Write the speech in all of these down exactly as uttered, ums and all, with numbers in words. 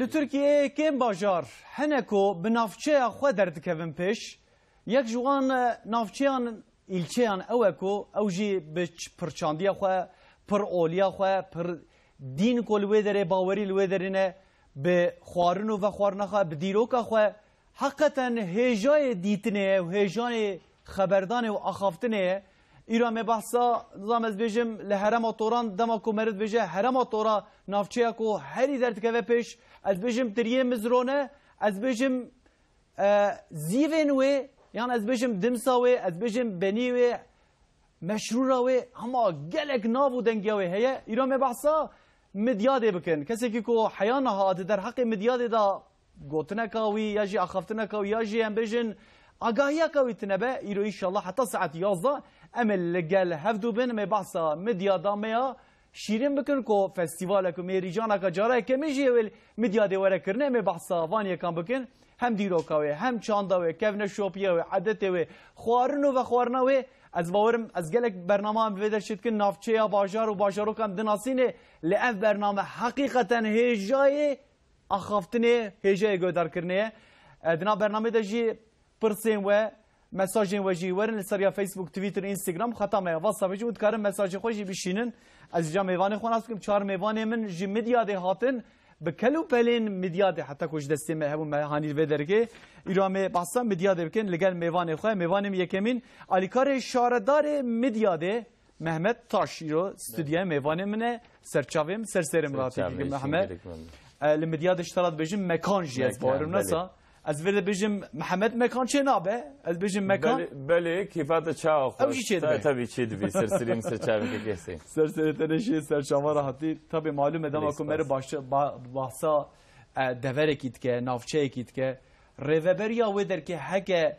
Di Tirkiyeyê kêm bajar hene ku bi navçeya xwe derdikevin pêş. Yek ji wan, e, navçeyan, îlçeyan ew e ku ew jî bi ç-, pirçandiya xwe, pir oliya xwe, pir dîn ku li wê derê, bawerî li wê derê ne, bi xwarin û vexwarina xwe, bi dîroka xwe, heqeten hêjayê dîtinê ye û hêjayê xeberdanê û axaftinê ye. Îro me behsa, nizam ez bêjim, li herêma Toran, dema ku meriv dibêje herêma Tora, navçeya ku herî derdikeve pêş, ez bêjim tiriyê Mizrone, ez bêjim, e, zîvên wê, yan ez bêjim dimsa wê, ez bêjim benî wê, meşrûra wê, hema gelek nav û dengiya wê heye. Îro me behsa Midyadê bikin. Kesekî ku heya niha di derheqê Midyadê de gotineka wî ya jî axaftineka wî ya jî em bêjin agahiyeka wî tine be, îro înşallah heta saet yazdeh em ê li gel hevdû bin, em ê behsa Midyada me ya şîrin bikin ku festîvalek û mêrîcaneka cara yekemîn jî ewê Midyadê were kirine, em ê behsa van yekan bikin. Hem dîroka wê, hem çanda wê, kevneşopiya wê, edetê wê, xwarin û vexwarina wê. Ez bawerim, ez gelek bernama em vê der çêdikin, navçeya bajar û bajarokan dinasînê, li ev bername heqîqeten hêjayê axaftinê, hêjayê guhdarkirinê ye. E, di nav bernamê de jî pirsên we, mesajên we jî werin li ser ya Facebook, Twitter, Instagram, xeta me ya WhatsApp jî û dikarin mesajê xwe jî bişînin. Ez îca mêvanê xwe nas bikim, çar mêvanê min ji Midyadê hatin, bi kel û pelên Midyadê, heta ku ji destê me hebû, me hanî li vê dergê. Îro em ê behsa Midyadê bikin, li gel mêvanê xwe. Mêvanê min yekemîn, alîkarê şaredarê Midyadê, Mehmet Taş îro stûdyoya mêvanê min e, serçavê min, ser serê min Ser hatî çavê keke Mehmet. Şîngerek min. E, li Midyadê ji te re dibêjim Mekan jî ez Mekan, bawerim belê. nesa. Ez vê de bêjim Mehmet Mekan çê nabe. Ez bêjim Mekan. Belê, belê, kêfa te çawa xweş. Ew jî çê dibe. Ta-, tabî çê dibî, ser serê min, ser çavê keke Hüseyin. Ser serê te ne jî, ser çava re hatî. Tabî malûm e dema Belê ku me re spas. baş-, ba-, bahsa, e, deverekî dike, navçeyekî dike. Rêveberiya wê derkê heke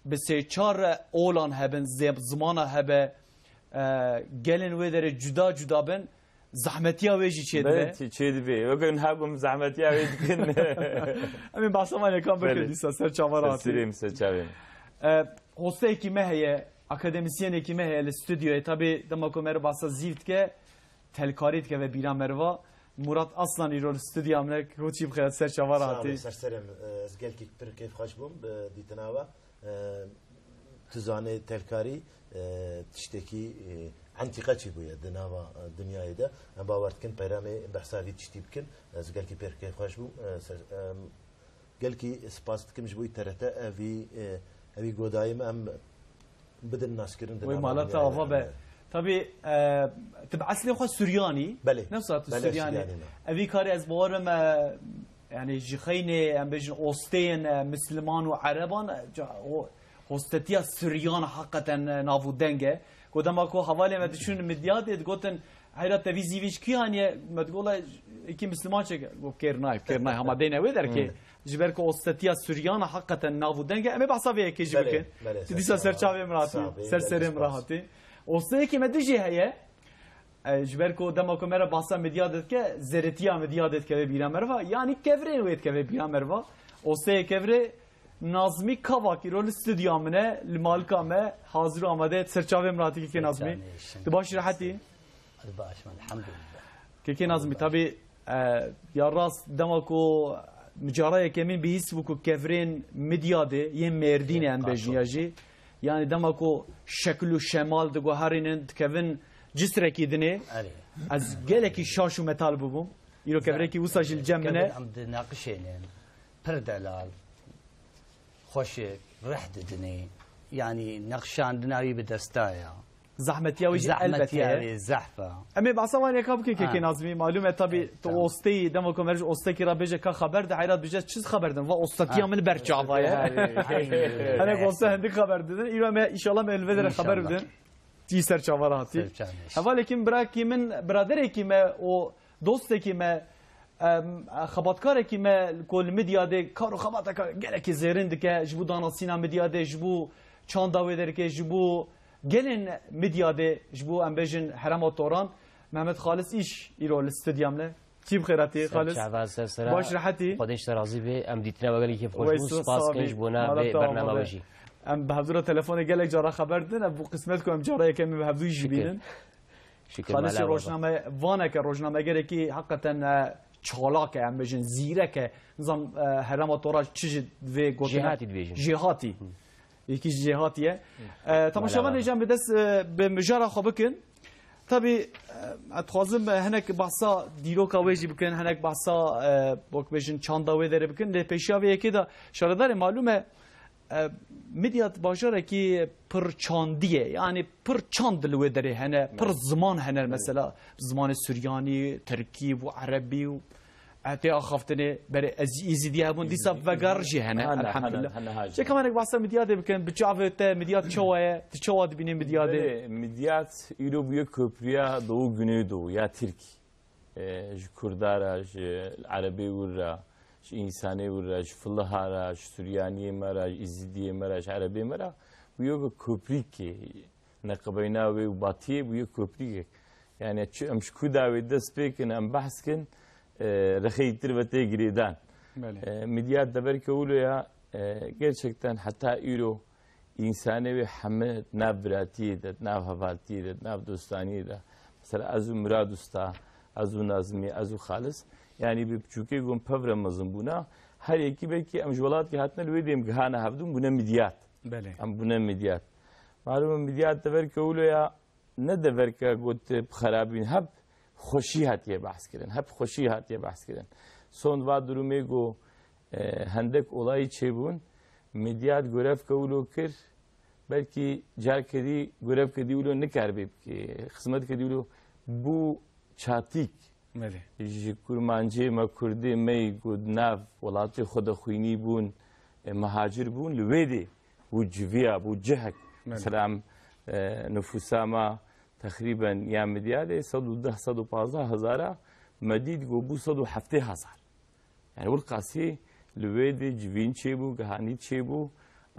bi sê çar olan hebin, zê-, zimana hebe, e, gelên wê derê cuda cuda bin, zehmetiya wê jî çê dibe. Belê, çê, çê dibe. Weke niha ku em zehmetiya wê dikin. Em ê behsa van yekan bikin Belê. dîsa ser çava Ser rahatî. sirê min, ser çavê min. E, hosteyekî me heye, akademisyenekî me heye li stûdyoyê. Tabî dema ku me re behsa zîv dike, telkarî dikeve bîra meriva. Murat Aslan îro li stûdya min e, ku çî bixêr ser çava Sağ rahatî. olun, ser serê min. E, ez gelkî pir kêfxweş bûm bi dîtina we. E, tu zanê telkarî, e, tiştekî, e, entîqe çî bûye di nava, e, dinyayê de. Em bawer dikin peyramê behsa vî tiştî bikin. Ez gelkî pir kêfxweş bûm. E, ser, e, gelkî spas dikim ji bo T R T, evî, e, evî godayî me em bidin naskirin di Wê nava mala te dinyayê ava de. be. Tabî, e, tu bi eslê xwe Suryanî. Belê. Ne wisa tu Belê, Suryanî. Suryanî me. Evî karê ez bawer bim, e, yani ji xeynê, em bêjin osteyên, e, Misliman û Ereban, e, ca-, o hostetiya Suryan heqeten, e, nav û deng e. Ku dema ku hevalê me diçûn Midyadê digotin, "Heyra te vî zîvî ji kî haniye?" Me digola, "Ekî Misliman çêke." Got, "Kêr nayê, kêr nayê, hema deyne wê derkê." Hmm. Ji ber ku ostetiya Suryan heqeten nav û deng e. Em ê behsa vê yekê jî Belê, bikin. belê, Tu ser dîsa ser çava. çavê min hatî, Sağ ol, ser belê, serê min spas. rahatî. Osteyekî me dijî heye. E, ji ber ku dema ku me re behsa Midyadê dike, zêretiya Midyadê dikeve bîra meriva, yanî kevirên wê dikeve bîra meriva. Osteyê kevirê Nazmî Kavak îro li stûdyoya min e, li malika me hazir û amade ye. Ser çavê min hatî keke Nazmî. Serçavê Tu baş rehetî? Ez baş im, elhamdülillah. Keke Nazmî, tabî, e, ya rast dema ku min cara yekemîn bihîst bû ku kevirên Midyadê, yên Mêrdînê em bêjin ya jî, yanî dema ku şekil û şemal diguherînin, dikevin cisrekî dinê, Erê. ez gelekî şaş û metal bûbûm. Îro kevirekî wisa jî li cem min e. Kevir em dineqişênin. Pir delal. Xweşik, rih didinê. Yanî neqşandina wî bi desta ye. Zehmetiya wî jî Zehmetiya elbet heye. wî zehf e. Em ê behsa wan yeka bikin kekê Ha. Nazmî. Malûm e tabî Evet, tu tamam. osteyî, dema ku meriv ji ostekî re bêje ka xeber de, heyra dibêje çi xeber din? Va ostetiya Ha. min ber çava ye. Ha. Hinek oste hindik xeber didin. Îro me înşallah me li vê derê xeber İnşallah. bidin. Tî ser çava re hatî. Ser çava. Hevalekî min, birakî min, biraderekî me û dostekî me, em, xebatkarekî me ku li Midyadê kar û xebateke gelekî zêrin dike, ji bo danasîna Midyadê, ji bo çanda wê derkê, ji bo gelên Midyadê, ji bo em bêjin herêma Toran, Mehmet Xalis Îş îro li stûdya min e. Çî bi xêr hatî, Ser Xalis? çava, ser sera. Baş rehetî? Xwedê ji te razî be. Em dîtina we gelekî xweş bû. Weyso, Spas sax dikin bî. ji bona Mala vê te bernama ava we be. jî. Em bi hevdû re telefonê gelek cara xeber didin. Ev bû qismet ku em cara yekemîn bi hevdû jî Şikir. bînin. Şikir Xalîsê mala we. rojname-, vaneke rojnamegerekî heqeten, e, çalak e, em bêjin zîrek e. Nizam, e, herema tora çi ji vê gotina Jêhatî dibêjin. Jêhatî. Yekî ji jêhatî ye. E, temaşevan Mala hêcan bi dest, e, bi mijara xwe bikin. Tabî, e, ez dixwazim, e, hinek behsa dîroka wê jî bikin, hinek behsa, e, wek bêjin çanda wê derê bikin. Lê pêşiya vê yekê de şaredarê malûm e, E, Midyat bajarekî pir çandî ye. Yanî pir çand li wê derê hene, pir Evet. ziman hene, Evet. mesela zimanê suryanî, tirkî û erebî û etê axaftinê berê ez, Êzidî hebûn, dîsa Êzidî, vegar Êzidî. jî hene, Hene, elhamdulillah. hene, hene, hene, hene. Çeka me nek behsa Midyadê bikin, bi çavê te Midyat çawa ye, tu çawa dibînî Midyadê? Belê, Midyat îro bûye köprüya Doğu Güneydoğu ya Tirk. E, ji Kurda re, ji Erebê wir re, ji însanê wir re, ji Filiha re, ji Suryaniyê me re, ji Îzidiyê me re, ji Erebê me re, bûye weke koprîkê, neqebeyna wê û batiyê bûye koprîkek. Yani çi em ji ku dawê dest pê kin, em behs kin, e, rexeyî tir ve tê girêdan. Belê. E, Midyat deverke wilo ya, e, gerçekten heta îro Însanê wê heme di nav biratiyê de, di nav hevaltiyê de, di nav dostaniyê de. Mesela ez û Mirad Usta, ez û Nazimî, ez û Xalis. Yanî bi piçûkê gon pevre mezin bûna. Her yekî belkî em ji welatê hatine li wê dêm gihane hevdûn bûne midyat. Belê. Em bûne midyat. Malûm e midyat deverke wilo ya ne deverke got bi xerabîn, hep xweşî hatiye behs kirin, hep xweşî hatiye behs kirin. Sond va durumê ku, e, hendek olayî çêbûn, Midyat gorevke wilo kir, belkî carke dî gorevke dî wilo nikaribê bike, xizmetke dî wilo bû çatîk. Belê. Ji kurmancê me, kurdê me yî ku di nav welatê xwe de xwînî bûn, e, mihacir bûn, li wê dê bû civiya, bû cihek. Belê. Mesela em, e, nifûsa me texrîben ya Midyadê sed û deh, sed û pazdeh hezara, me dît ku bû sed û heftê hezar. Yani wilqasî li wê dê civîn çêbû, gihanî çêbû,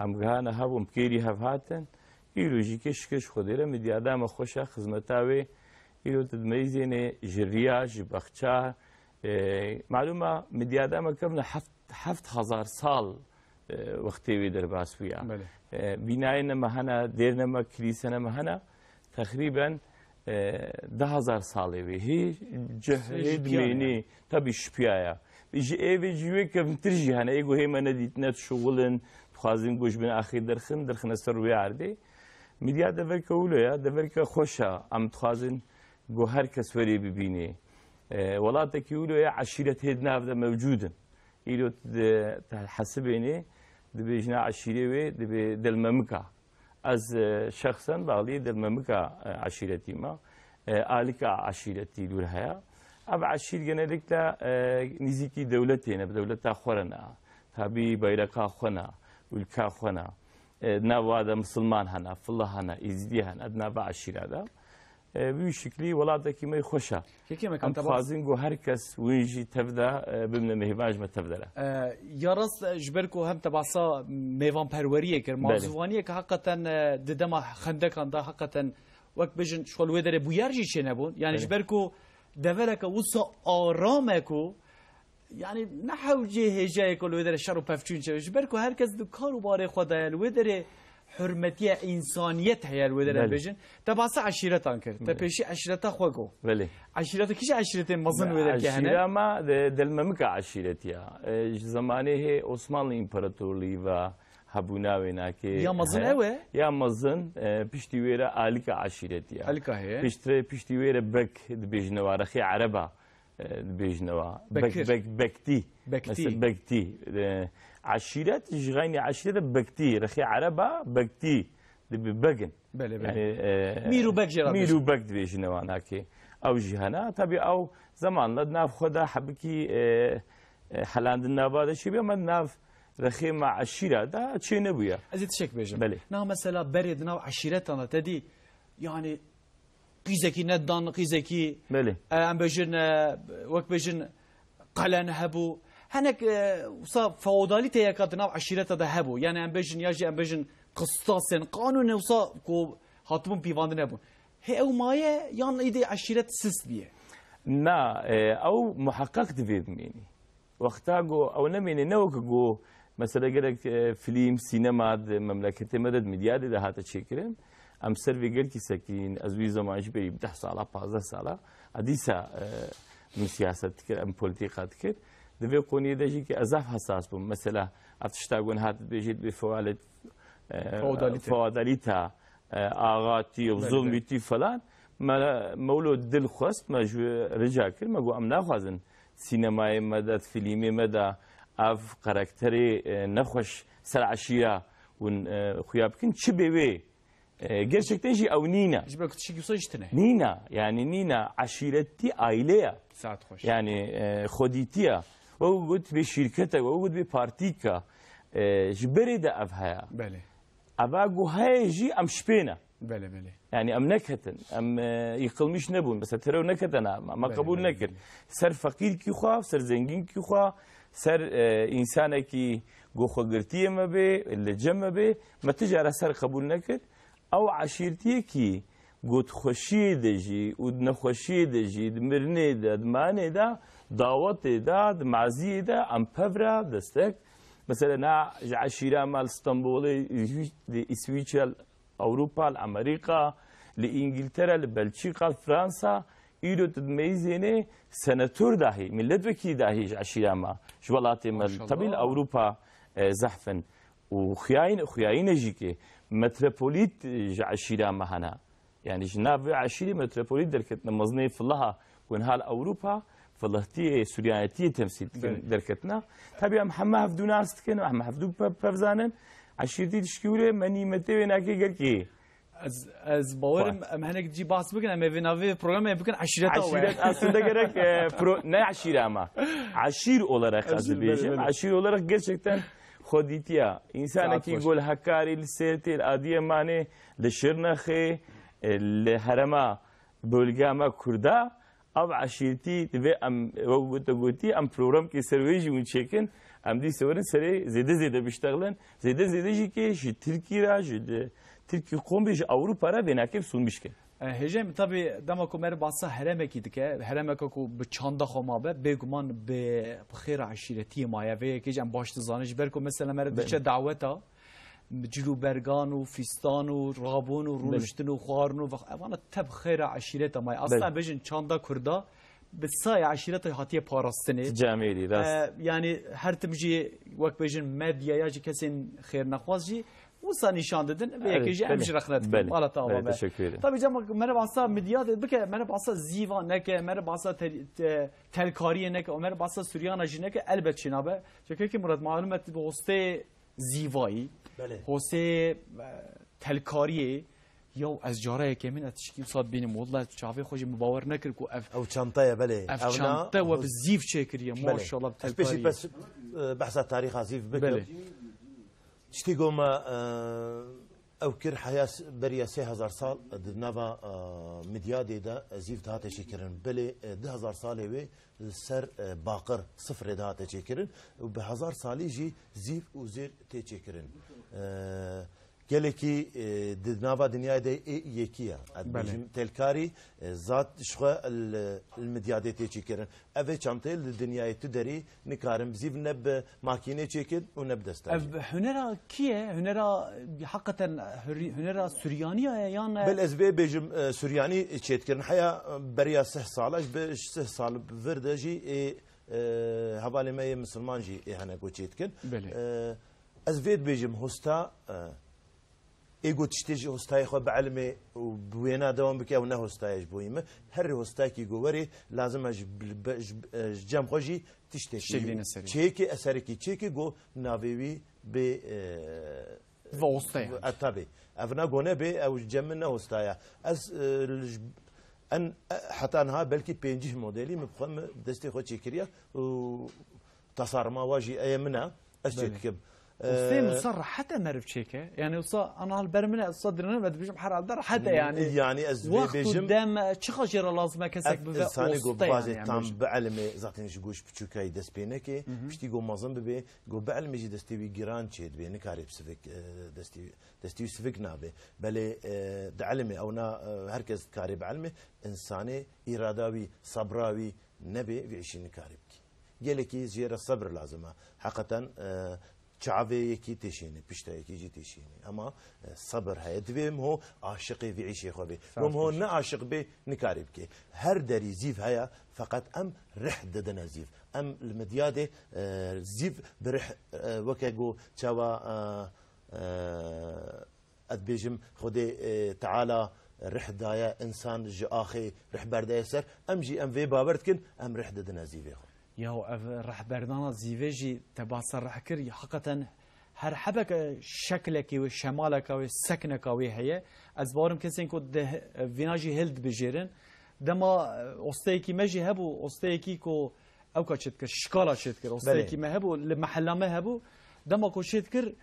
em gihane hev û em kêrî hev hatin. Îro jî kê şikir ji Xwedê re Midyada me xweş e, xizmeta wê. Îro tu dimeyzênê ji riya, ji bexça, e, malûm e Midyada me kevne heft, heft hezar sal, e, wextê wê derbas bûya. Belê. E, bînayê ne me hene, dêrne me, kilîsene me hene. Teqrîben, e, deh hezar salê wê. Hê cih, Sê hê jî dimênî, piyan e. Tabî şipiya ya. Ji ê vê jî wê kevntir jî hene. Ê ku hê me nedîtine, dişuxulin, dixwazin ku ji bin axê derxin, derxine ser rûyê erdê. Midyat deverke wilo ya, deverke xweş e. Em dixwazin ku her kes werê bibînê. E, welatekî wilo ya, eşîret hê di nav de mewcûd in. Îro di, te hesibênê, dibêjine eşîrê wê, dibê Delmemika. Ez, e, şexsen bağlî Delmemika, e, eşîretî me. E, Alika eşîretî li wir heye. Ev eşîr genellikle, e, nîzîkî dewletê ne, bi dewleta xwe re ne. Tabî bayreka xwe ne, ulka xwe ne. E, di nav wa de misilman hene, filih hene, êzidî hene, di nav eşîra de. E, bi wî şiklî welatekî me xweş e. Kekê me Em kam te bas- dixwazin ku her kes win jî tev de, e, bimne mêvan ji me tev de re. E, ya rast, e, ji ber ku hem te basa mêvanperweriyê kir, Belê. mazûvaniyeke heqeten, e, di dema xendekan de heqeten wek bêjin ji xwe li wê derê bûyer jî çênebûn. Yani Belê. ji ber ku devereke wisa aram e ku Yani ne hewcê hêjayê ku li wê derê şer û pevçûn çêbe. Ji ber ku her kes di kar û barê xwe de ye, li wê derê hurmetiye, însaniyet heye li wê derê Belê. bêjin. Te basa eşîretan kir. Te Belê. pêşî eşîreta xwe got. Belê. Eşîreta kî ji eşîretên mezin wê derê hene? Eşîra me de Delmemika eşîretî ya. E, ji zemanê hê Osmanlı İmparatorluğu ve hebûna wê nakê Ya mezin he. ew e? Ya mezin, e, piştî wê re Alika eşîretî ya. Alika heye. Piştre, piştî wê re Bek dibêjine wa, rexê Ereba. e, dibêjine wa. Bekir. Bek-, bek-, Bektî. Bektî. Mesela Bektî. E, eşîret, ji xeynî eşîret e Bektî. Rexê Ereba Bektî. Dibi Begin. Belê, belê. Yani, e, Mîr û Bek jê re Mîr dibêjin. û Bek dibêjine wa nakê. Ew jî hene. Tabii ew zamanla di nav xwe de hebikî, e, e, helandin nava de çêbû, ama di nav rexê me eşîra de çê nebûye. Ez ê tiştek bêjim. Belê. Na mesela berê di nav eşîretan de te dî, yani qîzekî nedan, qîzekî, Belê. e, em bêjin, e, wek bêjin qelen hebû. Hinek, e, wisa feodalîteyeka di nav eşîreta de hebû. Yani em bêjin ya jî em bêjin qistasên, qanûnê wisa ku hatibûn pîvandin hebûn. Hê ew maye yan îdî eşîret sist bûye? Na, e, ew muheqeq divê bimînî. Wexta ku ew nemîne, ne weke ku mesela gerek, e, fîlm, sînema di memleketê me de, di Midyadê de hate çêkirin. Em ser vê gelkî sekîn, ez wî zeman jî berî deh sala, pazdeh sala, a dîsa, e, Em siyaset dikir, em polîtîka dikir. Di vê qoniyê de jî ki ez zaf hesas bûm. Mesela, ev tişta gon hat dibêjî dibê fewalet, e, Feodalîte. Feodalîta, e, axatî û Belê, zulmîtî falan. Me, me wilo dil xwest, me ji wê rica kir, me got, "Em naxwazin sînemayê me de, fîlmê me de ev karakterê, e, nexweş ser eşîra hûn, e, xuya bikin." Çi bê wê, e, gerçekten jî ew nîne. Ji ber ku tiştekî wisa jî tune. Nîne, yani nîne, eşîretî aile ye. Saet xweş. Yani, e, xwedîtî ye. Wek got bê şîrketek, wek got bê partîka, e, ji berê de ev heye. Belê. Eva ku heye jî em ji pê ne. Belê, belê. Yani em neketin, em, e, yıkılmış nebûn. Mesela terör neketena, me, me Belê, qebûl belê, nekir. belê. Ser feqîrkî xwe, ser zengînkî xwe, ser, e, însanekî ku xwegirtiyê me bê, li cem me bê, me ti cara ser qebûl nekir. Ew eşîrtiyekî ku di xweşiyê de jî û di nexweşiyê de jî, di mirinê de, di manê de, dawetê de, di maziyê de em pevra destek. Mesela na ji eşîra me li Stenbolê, li Îswîçre, li Ewropa, li Amerîka, li Îngiltere, li Belçîka, li Fransa, îro tu dimeyîzênê senator dahî, milletvekîlî dahî ji eşîra me, ji welatê me, Maşallah. Tabî li Ewropa, e, zehf in. Û xuyayîn-, xuyayîne jî ki metropolît, e, ji eşîra me hene. Yani ji nav vê eşîrê metropolît derketine, mezinê Filiha ku niha li Ewropa, Filihtiyê, Suryanetiyê temsîl dikin, Belê. derketine. Tabî em heme hevdû nas dikin, em hevdû pe-, pevzanin. Eşîrtî tişkî wile me nîmetê wê nake gelkî. Ez, ez bawerim Xwest. em hinek cî bahs bikin, em ê vê navê programê bikin eşîreta we. Eşîret aslında gerek, e, pro-, ne eşîra ama. Eşîr olarak ez Eşîr, belê, dibêjim. belê. Eşîr olarak gerçekten xwedîtiya. Saet İnsanekî xweş. gol Hakkari, li Sêrtê, li Adiyemanê, li Şirnexê, e, li herema bölgeme Kurda, ev eşîrtî divê em, wek te gotî, em programkê ser wê jî hûn çêkin, em dî sewerin serê zêde zêde biştexlin, zêde zêde jî ki ji Tirkî re, ji di-, Tirkî qomê ji Ewropa re vênakê bi sûn bişkin. E, hêjayê min tabî dema ku me re bahsa heremekî dike, heremeke ku bi çanda xwe mabe, bêguman bi, bi xêra eşîretiyê maye. Vê yekê jî em baş dizanin. Ji ber ku mesela me re Belê. diçe daweta, cilûbergan û fîstan û rabûn û Belê. rûniştin û xwarin û vex-, evana teb xêra eşîreta maye. Aslında Belê. bêjin çanda Kurda bi saya eşîreta hatiye parastinê. Camêrî, rast. E, yani her tim jî wek bêjin medyaya jî kesên xêrnexwaz jî wisa nîşan didin. Vê Evet, yekê jî em belê. jî rexne dikin. Belê. Mala te ava Belê, be. teşekkür ederim. Tabii cem mere bahsa medya de bike, mere bahsa zîva neke, mere bahsa te-, te-, telkariyê neke, û mere bahsa Suryana jî neke, elbet çênabe. Çekekî Murat malum et bi hostê zîvayî, Belê. hostê, e, telkariyê, ya ez cara yekemîn ez tişkî wisa bînim. Wela çavê xwe jî min bawer nekir ku ev Ew çantaya, belê. ev Ew na çante we bi zîv çêkiriye. Belê. Maşallah bi Ez pêşî telkariyê. pes, e, behsa tarîxa zîv bikim. Belê. Tiştî ku me, e, ew kir heya s-, beriya sê hezar sal di nava, e, Midyadê de zîv dihate çêkirin. Belê, e, du hezar salê wê li ser, e, baqir sifrê dihate çêkirin û bi hezar salî jî zîv û zêr tê çêkirin. E, gelekî, e, di nava dinyayê de ê yekî ye. Ez Belê. dibêjim telkarî, e, zat ji xwe li, li Midyadê tê çêkirin. Ev ê çanteyê li dinyayê tu derî nikarin bi zîv ne bi makînê çêkin û ne bi desta Ev jî. hunera kî ye? Hunera, e, heqeten hurî-, hunera Suryanî ye yan, e? Bel ez vê bêjim, e, Suryanî çêdikirin. Heya, e, beriya sih sala, ji be-, ji sih sal vir de jî ê, e, hevalê me yê misilman jî ê hene ku çêdikin. Belê. E, ez vê dibêjim hosta, e, Ê got tiştê ji hostayê xwe bielime û bi wêna dewam bike, ew ne hostayê ji bo me. Her hostakî ku werê, lazim e ji, bi, bi, ji, e, ji cem xwe jî tiştekî Tiştek dîne serê. çêke, eserekî çêke ku navê wî bê, e, Ve hosta yani. e, tabi. Ev ne gone bê, ew ji cem min ne hostaya. Ez, e, li j-, en, e, heta niha belkî pêncî modelî min bi xwe min destê xwe çêkiriye û tasarima wa jî eye min e. Ez Belê. çêdikim. Hostê Ee, wisa rehet e meriv çêke. Yani wisa ana li ber min e, wisa dirine ve dibêjim herhalde rehet e yani. Yani ez vê Wext û bêjim, dem, e, çiqa jê re lazim e kesek ev bibe insanê ku hoste bazê yani, yani tam bêjim. bi elmê, zaten ji goş piçûkayî dest pê neke, Hı hı. piştî ku mezin bibe, ku bi elmê jî destê wî giran çê dibe, nikare bi sivik, e, destê, destê wî sivik nabe. Belê, e, di elmê, ew na, e, her kes dikare bi elmê, insanê îrada wî, sabra wî nebe, vê îşî nikare bike. Gelekî jê re sebir lazim e. Heqeten, e, Çavê yekî têşînê, pişta yekî jî têşînê. Ema, e, sebir heye. Divê em ho aşiqê vî îşê xwe bê. Saz Em ho pêşî. Ne aşiq bê, nikarê bike. Her derî zîv heye, feqet em rih didine zîv. Em li Midyadê, e, zîv bi rih, e, weke ku çawa, e, e, ez dibêjim, Xwedê, e, Teala rih daye, însan ji axê rih berdaye ser. Em jî em vê bawer dikin, em rih didine zîvê xwe. Yaw ev rehberdana zîvê jî te behsa reh kir, heqeten her hebeke şeklekê wê, şemaleka wê, sekneka wê heye. Ez bawerim kesên ku di he-, vîna jî hildibijêrin. Dema, e, osteyekî me jî hebû, osteyekî ku ewka çêdikir, şikala çêdikir, osteyekî Belê. Me hebû, li mehella me hebû, dema ku çêdikir,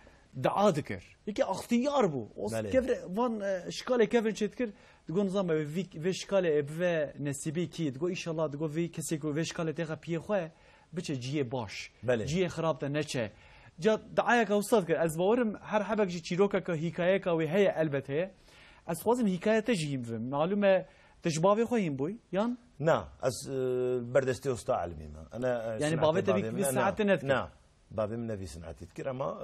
dua dikir. Yekî axtiyar bû. Os-, Belê. Kevre-, van, e, şikalê kevin çêdikir, digo nizam e, vî, vê şikalê ê bive nesîbî kî, digo, "Îşallah," digo, "vî kesê ku vê şikalê têxe piyê xwe, biçe ciyê baş. Belê. Ciyê xirab de neçe." Ca diayeka wisa dikir. Ez bawerim her hebek jî çîrokeka, hîkayeyeka wê heye, elbet heye. Ez dixwazim hîkaye te jî hîn bivim. Malûm e, te ji bavê xwe hîn bûy, yan? Na, ez, e, berdestê usta elimî me. Ene, e, Yani sinetê bavê te bavê vî, min vî e, na. Sinetê nedikir? Na. Bavê min ne vî sinetî dikir, ema,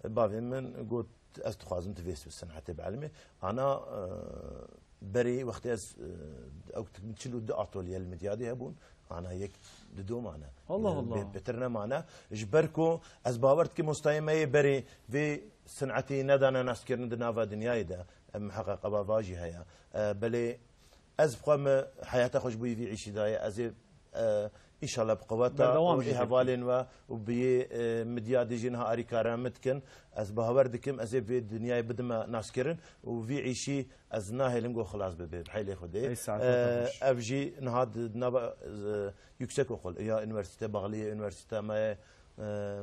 e, bavê min got, "Ez dixwazim tu vê sinetê bielimî." Ana, e, berê wextê ez, e, ew çil û du atolye li Midyadê hebûn, ana yek dido mane. Allah E, Allah. Bê-, bêtir nemane. Ji ber ku ez bawer dikim, ustayê me yê berê vê sinetê nedane naskirin di nava dinyayê de. Em heqeqeba va jî heye. E, belê ez bi xwe me heyata xwe ji bo vî îşî daye. Ez ê, e, înşallah bi qeweta Berdewam û jî ê hevalên we û bi yê, e, Midyadê jî niha arîkara min dikin. Ez bawer dikim, ez ê vê dinyayê bidime naskirin û vî îşî ez nahêlim ku xilas bibe, bi heylê Xwedê. Ey saet E, xweş. Ev jî niha di nava, e, yüksek okul, ya üniversite, Baxliyê üniversite me ye, e,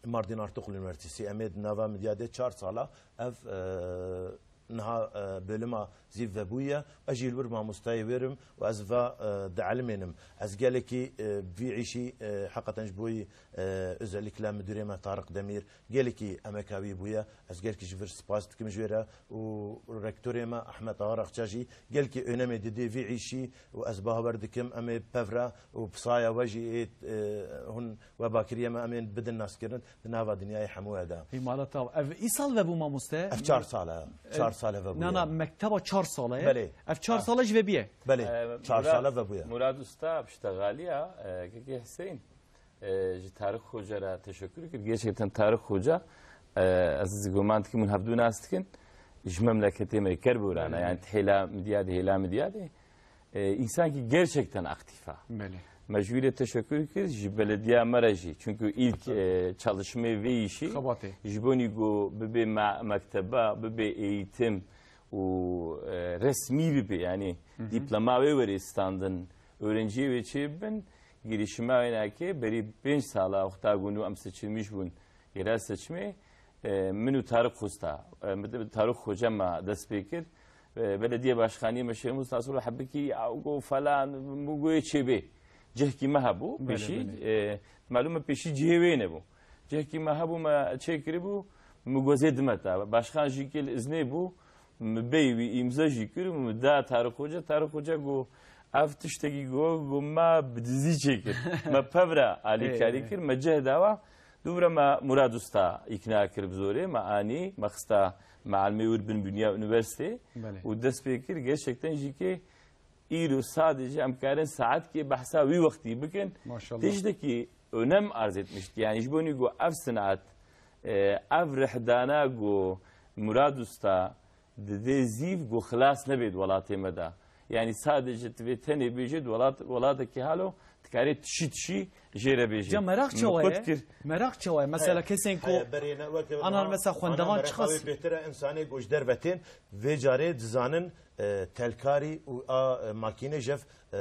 Mardin Artuklu Üniversitesi, em ê di nava Midyadê çar sala ev, e, niha, e, bölüma zîv vebûye. Ez jî li wir mamostayê wêrim û ez va, e, dielmênim. Ez gelekî, e, vî îşî, e, heqeten ji bo yî, e, özellikle müdürê me Tarık Demir, gelekî emeka wî bûye. Ez gelekî ji vir spas dikim ji wê re û rektorê me Ahmet Ağa Rakça jî gelekî önemê didê vî îşî û ez bawer dikim em ê pevra û pisaya we jî ê, e, hûn we bakiriye me em ê bidin naskirin di nava dinyayê hemû ye de. Hîmala taw. Ev îsal vebû mamoste? Ev çar sal e. E, Çar sal e vebûye. Na, na, mekteba çar sal e. Belê. Ev çar sal e ji vê bûye. Belê, E, çar Murad, sal e vebûye. Murad Usta piştexaliya, e, Kekê Hüseyin. E, ji Tarık Hoca re teşekkür kir. Gerçekten Tarık Hoca, e, ez guman dikim hûn hevdu nas dikin. Ji memleketê me Kerboran e, Belê. Yani hêla Midyadê, hêla Midyadê. E, insan ki gerçekten aktif e. Belê. Me ji wî re teşekkür kir, ji belediya me re jî. Çünkü ilk, e, çalışmê vê işî, Xebatê. Ji bo nî ku bibe me-, mekteba, bibe eğitim û, e, resmî bibe, yani Hı hı. Diploma wê were standin, öğrenciyê wê çêbibin, girişima wê nake, berî pênc sala wexta ku nû em seçilmiş bûn, yerel seçimê, e, min û Tarık Usta, e, min, Tarık Hoca me dest pê kir. E, belediye başkanî me Şêx Musta Sulu hebikî, ya go falan, min go yê çêbê. Cihkî me hebû, Belê, pêşî, belê. E, malûm e pêşî cihê wê nebû. Cihkî me hebû, me çêkiribû, min go zê dime te. Başkan jî kê li iznê bû, min bey wî îmza jî kir û min da Tarık Hoca. Tarık Hoca go, "Ev tiştekî go, go me bi dizî çêkir." Me pevra alîkarî Ê, ê. Kir, me cih dawa. Dûvre me Murad Usta îkna kir bi zorê, me anî, me xista mealimê wir bin biniya üniversitê Belê. Û dest pê kir, gerçekten jî kê îro sadece em karin saetkê behsa wî wextî bikin. Maşallah. Tiştekî önem arz etmişti. Yani ji bo nî ku ev sinat, e, ev rihdana ku Murad Usta didê zîv ku xilas nebê di welatê me de. Yani sadece tu vê tenê bêjê di welat, welatekî halo dikarê tişî tişî jê re bêjê. Ca meraq çawa ye? Meraq çawa ye? Mesela Heye. Kesên ku Heye, berê ne, weke ana niha, mesela ana xwendevan mereqa çiqas wê bêtir e, insanê ku ji derve tên, vê carê dizanin, e, telkarî û a, e, makînê jev, e,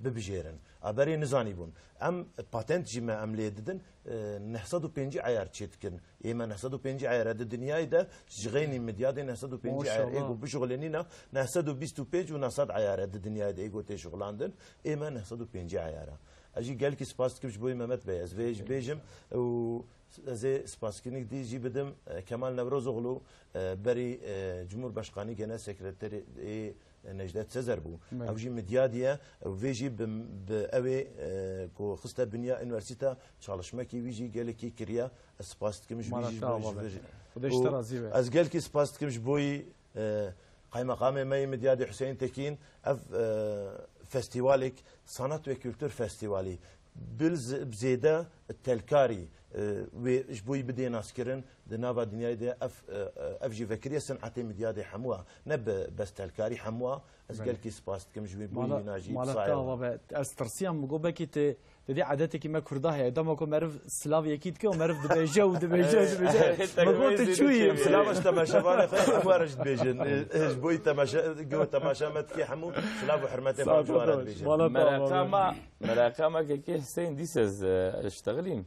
bibijêrin. A berê nizanîbûn. Em patent jî me em lê didin, e, neh sed û pêncî eyar çêdikin. Ê me neh sed û pêncî eyar e di dinyayê de, ji xeynî Midyadê neh sed û pêncî eyar ê Maşallah. Ku bişuxulênîna, neh sed û bîst û pênc û neh sed eyar e di dinyayê de ê ku tê şuxulandin. Ê me neh sed û pêncî eyar e. Ez jî gelkî spas dikim ji bo Mehmet Bey. Ez vê jî bêjim û ez ê spaskinik dî jî bidim, e, Kemal Newrozoğlu, e, berî, e, Cumhurbaşkanı Genel Sekreteri, e, Necdet Sezer bû. Belê. Ew jî midyadî ye. Ew vê jî bi, bi ew ê, e, ku xiste binya unîversîta, çalışmekî wî jî gelekî kiriye. Ez spas dikim ji wî jî, ji Malata bo, ji bo. Xwedê ji te razî be. Ez gelkî spas dikim ji bo yî, e, Qaymeqamê me yê Midyadê Hüseyin Tekîn. Ev, e, festîvalek, sanat ve kültür festîvalî. Bil z-, bi zêde telkarî, e, wê ji bo yî bidê naskirin di nava dinyayê de ev, e, e, ev jî vekiriye sinetê Midyadê hemû a. Ne bi bes telkarî hemû a. Ez Belê. Gelkî spas dikim ji wî, bo Mala-, wîna jî mala saye te ava be. Ez tirsiyam, min got belkî te, te dî edetekî me Kurda heye. Dema ku meriv silav yekî dike û meriv dibêje û dibêje û dibêje. Min got tu çûyî. Em silav ji temaşevanê xwe hemû re jî dibêjin. E, e, ji bo yî temaşe, go temaşe me dike hemû silav û hurmetê xwe ji wan re dibêjin. Mala te ava be. Meraqa me, meraqa me kekê Hüseyin dîse ez, e, ştexilîm.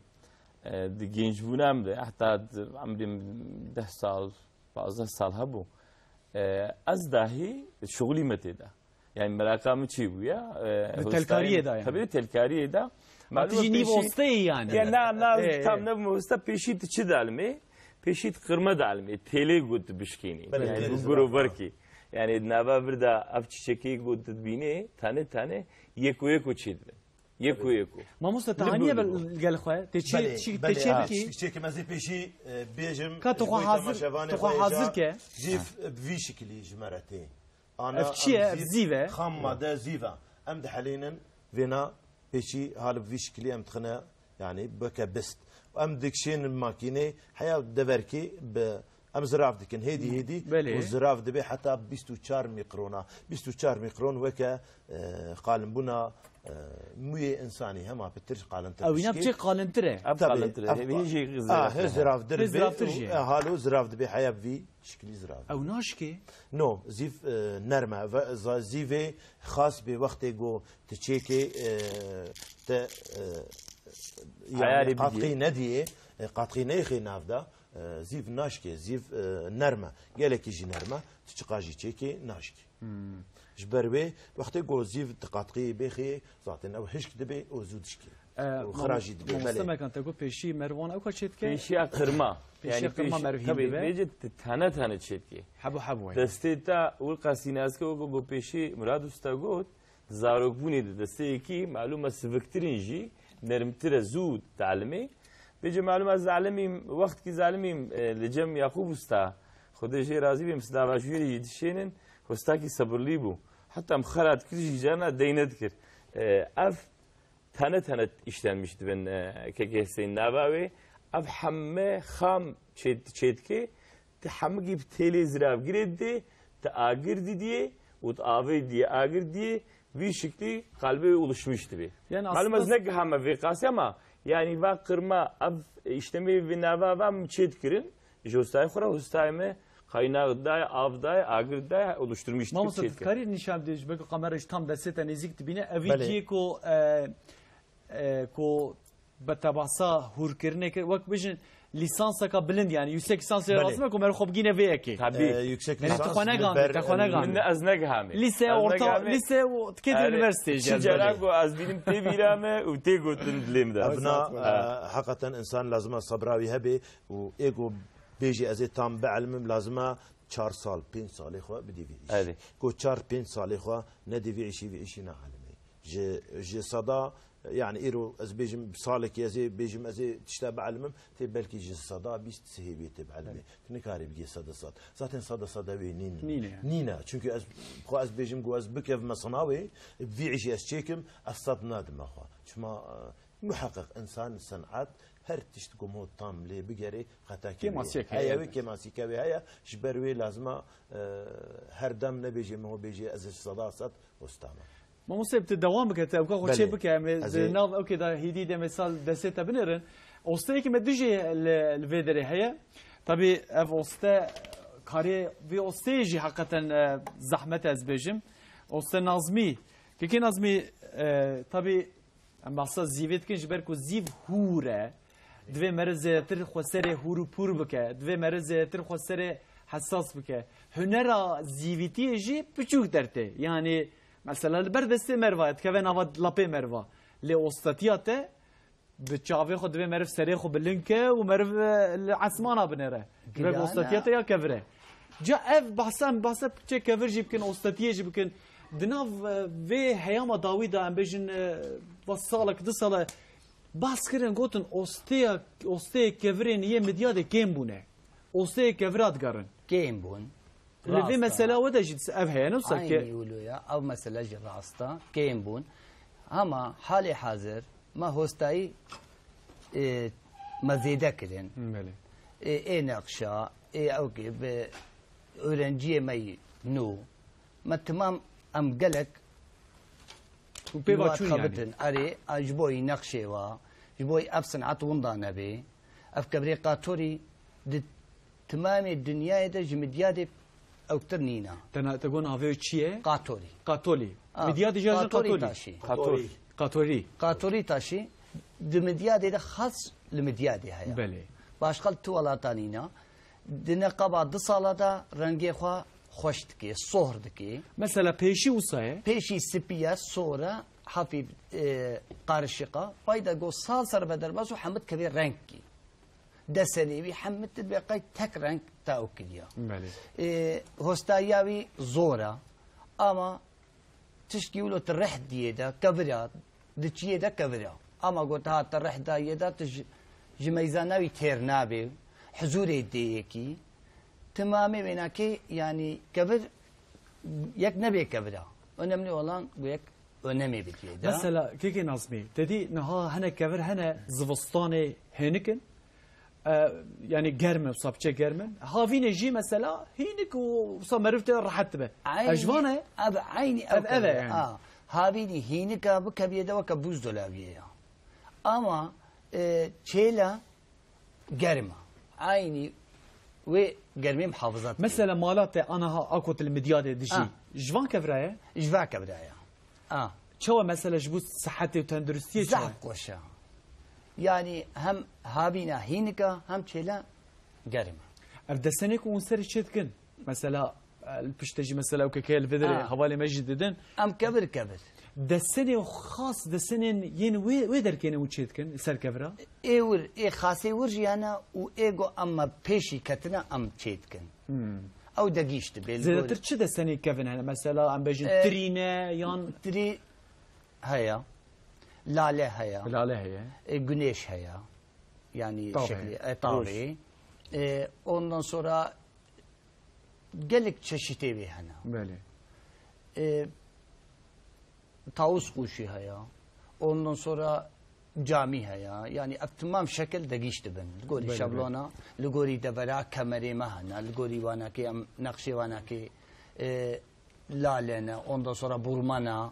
E, di gençbûna min de, heta di emrê min deh sal, pazdeh sal hebû. E, ez dahî şixulî me tê de. Yani meraqa min çi bû ya? E, Di telkariyê de yani. Tabii telkariyê de. Ma tu jî nîv osteyî yani. Ya na, na, Ê, tam ê. Ne bi osta pêşî tu çi dalimê? Pêşî tu qirme dalimê. Têlê got tu bişkînî. Belê, Yani têlê bu zirafa. Groverkî. Yani nava vir de ev çiçekê got tu dibînê, tane tane, yeko yeko çê dibin. Yeko yeko. Mamoste, te haniye gel xwe? Te çi, Belê, çi, te belê, çi ha. Bikî? Çiçekê me zî pêşî, e, bêjim, Ka tu ji xwe bo hazir, temaşevanê tu xwe xwe hazir hêja, ke. Zîv bi vî şiklî ji me re tê. Ana Ev çi ye? Ev zîv, zîv e? Xam made zîv e. Em dihelînin vêna pêşî hal bi vî şiklî em dixine, yani bike bist. Em dikişênin makînê, heya deverkê bi Em zirav dikin, hêdî hêdî Belê. Û zirav dibe heta bîst û çar mîkrona. Bîst û çar mîkron weke, e, qalinbûna, e, mûyê insanî hema pitir qalintir Ew îna dişkê. Biçe qalintir e. Ev Tabii, qalintir e. ev Hê qa-, jî ah, zirav. Hê ziravdir Hê be ziravtir û, jî. E, halo ziravdir be heya bi vî şiklî zirav. Ew naşke? No, zîv, e, nerm e. Ve-, za-, zîvê xas bê wextê go tu çêkê, e, te, e, yani Heyalê bidiyê. Qatqî nediyê, e, qatqî neyxê nav de. E, zîv naşkê, zîv, e, nerm e. Gelekî jî nerm e. Tu çiqa jî çêkê naşkê. Hmm. Ji ber wê wextê ku zîv tu qatqiyê bêxê, zaten ew hişk dibe û zû dişkê. E, Û xira jî dibe, mamoste belê. Mekan, te got pêşî mervan ew ka çêdike? Pêşiya qirma. Pêşiya Yani qirma pêşî, mervîn tabii, dibe. Bêje tu tane tane çêdike. Hebo hebo. Destê te û qasîne ez ke weke bo pêşî Murad Usta got, Di zarokbûnê de desteyekî, malûm e, siviktir in jî, nermtir e, zû dielime. Bêje malûm e, ez zalimîm, wextkî zalimîm, e, li cem Yaqûb Usta, Xwedê jê razî be, em sidava ji wî re jî dişênin, ustakî sebirlî bû. Heta em xera dikir jî carna dey nedikir. E, ev tane tane işlenmiş dibin, e, kekê Hüseyin nava wê. Ev heme xam çê-, çêdikê, Ti hemikî bi têlê ziravgirê didê, ti agir didiyê û ti avê didiyê, agir didiyê, vî şiklî qalbê wê oluşmuş dibê. Yani Malum ez aslında ne gihame vê qasî ama yani va qirma ev işlemê vê nava va min çê dikirin, ji hostayê xwe re hostayê me qaynax dayê, av dayê, agir dayê, oluşturmuş dikir, Mamosta, çê tu dikir. Dikarî nîşan bidê ji ber ku kamera ji tam destê te nêzîk dibîne, ev Belê. Ciyê ku, e, e, ku bi te behsa hûrkirinê kir, wek bijin lîsanseka bilind, yani yüksek lisans Belê. Lazim e ku meriv xwe bigîne vê yekê. Tabii. Ee, yüksek Yani tu lisans xwe li negandî, ber te xwe negandî. Min ne, ez negihamê. Lise, Ez orta, negihamê. Lise û dikê di Erê, üniversiteyê çi jî. Cara ku ez bînim tê bîra me û tê gotin dilê min de. Evna, Ha. e, heqeten insan lazima sabra wî hebe û ê ku bêjî ez ê tam bielmim lazima çar sal, pênc salê xwe bidî vî îşî. Erê. Ku çar pênc salê xwe nedî vî îşî, vî îşî neelmê. Ji, ji seda, yani îro ez bêjim salekî ez ê bêjim ez ê tişta bielmim, tê belkî ji seda bîst sihê bê tê bielmê. Erê. Tu nikarî bigê seda sed. Zaten seda seda wê nîn. Nîne. Nîne. Çünkü ez, xwe ez bêjim ku ez bikevime sinawê, vî îşî ez çêkim, ez sed nadime xwe. Çima, e, muheqeq insan, senat, her tişt ku mo tam lê bigerê, xeta kevê. Kêmasiyek Heye heye. Wê kêmasî kevê heye, ji ber wê lazima, e, her dem nebêjê, min bêjê, ez ji seda sed usta me. Mamoste, tu dewam bike, tu ewka xwe Belê. Çê bike, em ê Ez di ê nav ewkê de hêdî demê sal destê te binêrin. Osteyekî me dijî li, li vê derê heye. Tabî ev oste, karê vê osteyê jî heqeten, e, zehmet e ez bêjim. Oste Nazmî. Kekê Nazmî, e, tabî Em behsa zîvê dikin, ji ber ku zîv hûr e, divê meriv zêdetir xwe serê hûr û pûr bike, divê meriv zêdetir xwe serê hesas bike. Hunera zîvîtiyê jî piçûk dertê. Yanî, mesela li ber destê meriva ye, dikeve nava lapê meriva. Lê ostatiya te, bi çavê xwe divê meriv serê xwe bilind ke û meriv, e, li esmana binêre. Ji ber ku Gidana. Ostatiya te ya kevir e. Ca ev bahsa, em bahsa piçê kevir jî bikin, ostetiyê jî bikin. Di nav, e, vê heyama dawî de, em bêjin, e, va salek, du sala, bahs kirin, gotin, osteya, osteyê kevirên yê Midyadê kêm bûne. Osteyê kevira digerin. Kêm bûn. Li vê Rast e. Mesela we de jî ev heye, ne wisa ke- Aynî wilo ya, ev mesele jî rast e. Kêm bûn. Ama halê hazir me hostayî, e, me zêde kirin. Belê. E, ê nexşa, ê ew ki bi öğrenciyê me yî nû. Me timam em gelek Û pê va çûn yanî. Xebitin. Erê, a, ji bo yî nexşê wa, ji bo yî ev sinat winda nebê. Ev kevirê qatorî di timamê dinyayê de ji Midyadê ewktir nîna. Te na-, te got navê wê çi ye? Qatorî. Qatolî. Ha, Midyadê jî Qatorî Qatolî. Taşî. Qator. Qatorî. Qatorî Taşî. Di Midyadê de xas li Midyadê heye. Belê. Başqa li tu welata nîna. Di neqeba du sala de rengê xwe xweş dike, sohr dike. Mesela pêşî wisa ye? Pêşî spî ye, sor e, hafîf, e, qarişiq e. Vay de go sal ser be derbas û hemit kevê rengkî. Desenê wî hemit dibe qey tek reng te ew kiriya. Belê. E, hostayiya wî zor e. Ama tişkî wilo tu reh diyê de kevira, di çiyê de kevira. Ama got ha tu reh dayê de tu ji, ji meyzana wî têr nabê, huzûrê dê yekî. Timamê wênakê, yanî kevir yek nebê kevira. Önemli olan bu yek önemê bidiyê de. Mesela, kekê Nazmî, te dî niha hene kevir hene zivistanê hênik in. E, yanî germ e, wisa piçe germ in. Havînê jî mesela hînik û wisa meriv tê rehet dibe. Ev ji van e? Ev eynî ev, ev e kevir e. Yani. Ha, havînî hînik e, bu keviyê de weke buzdolabiyê ya. Ama, e, çêla germ e. Eynî wê germê muhafaza dike. Mesela mala te anaha akot li Midyadê dijî. Ha. Ji van kevira ye? Ji van kevira ye. A. Çawa mesela ji bo sihetê û tenduristiyê çawa? Zehf xweş e. Yanî hem havîna hînik e, hem çêla germ e. Ev desenê ku hûn serî çê dikin, mesela, e, li pişt de jî mesela ew kekeye li vê derê Ha. hevalê me jî didin. Em kevir kevir. Desenê xas, desenên yên wê, wê derkêne hûn çê dikin li ser kevira? Ê wir, ê xasê wir jî hene û ê go em me pêşî ketine em çê dikin. Hmm. Ew degîştibê li Zêdetir gorî. Çi desenê kevin hene? Mesela, em bêjin E, tirî ne yan tirî heye, lale heye, Lale heye. E, güneş heye. Yani Tavê. Şekli, e, tavê. E, ondan sonra gelek çeşitê wê hene. Belê. E, tawus qûşî heye. Ondan sonra camî heye. Yani ev timam şekil degîş dibin. Li gorî Belê, şablona, li gorî devera kemerê me hene. Li gorî wanakê em nexşê wanakê, e, lale ne. Ondan sonra burma ne.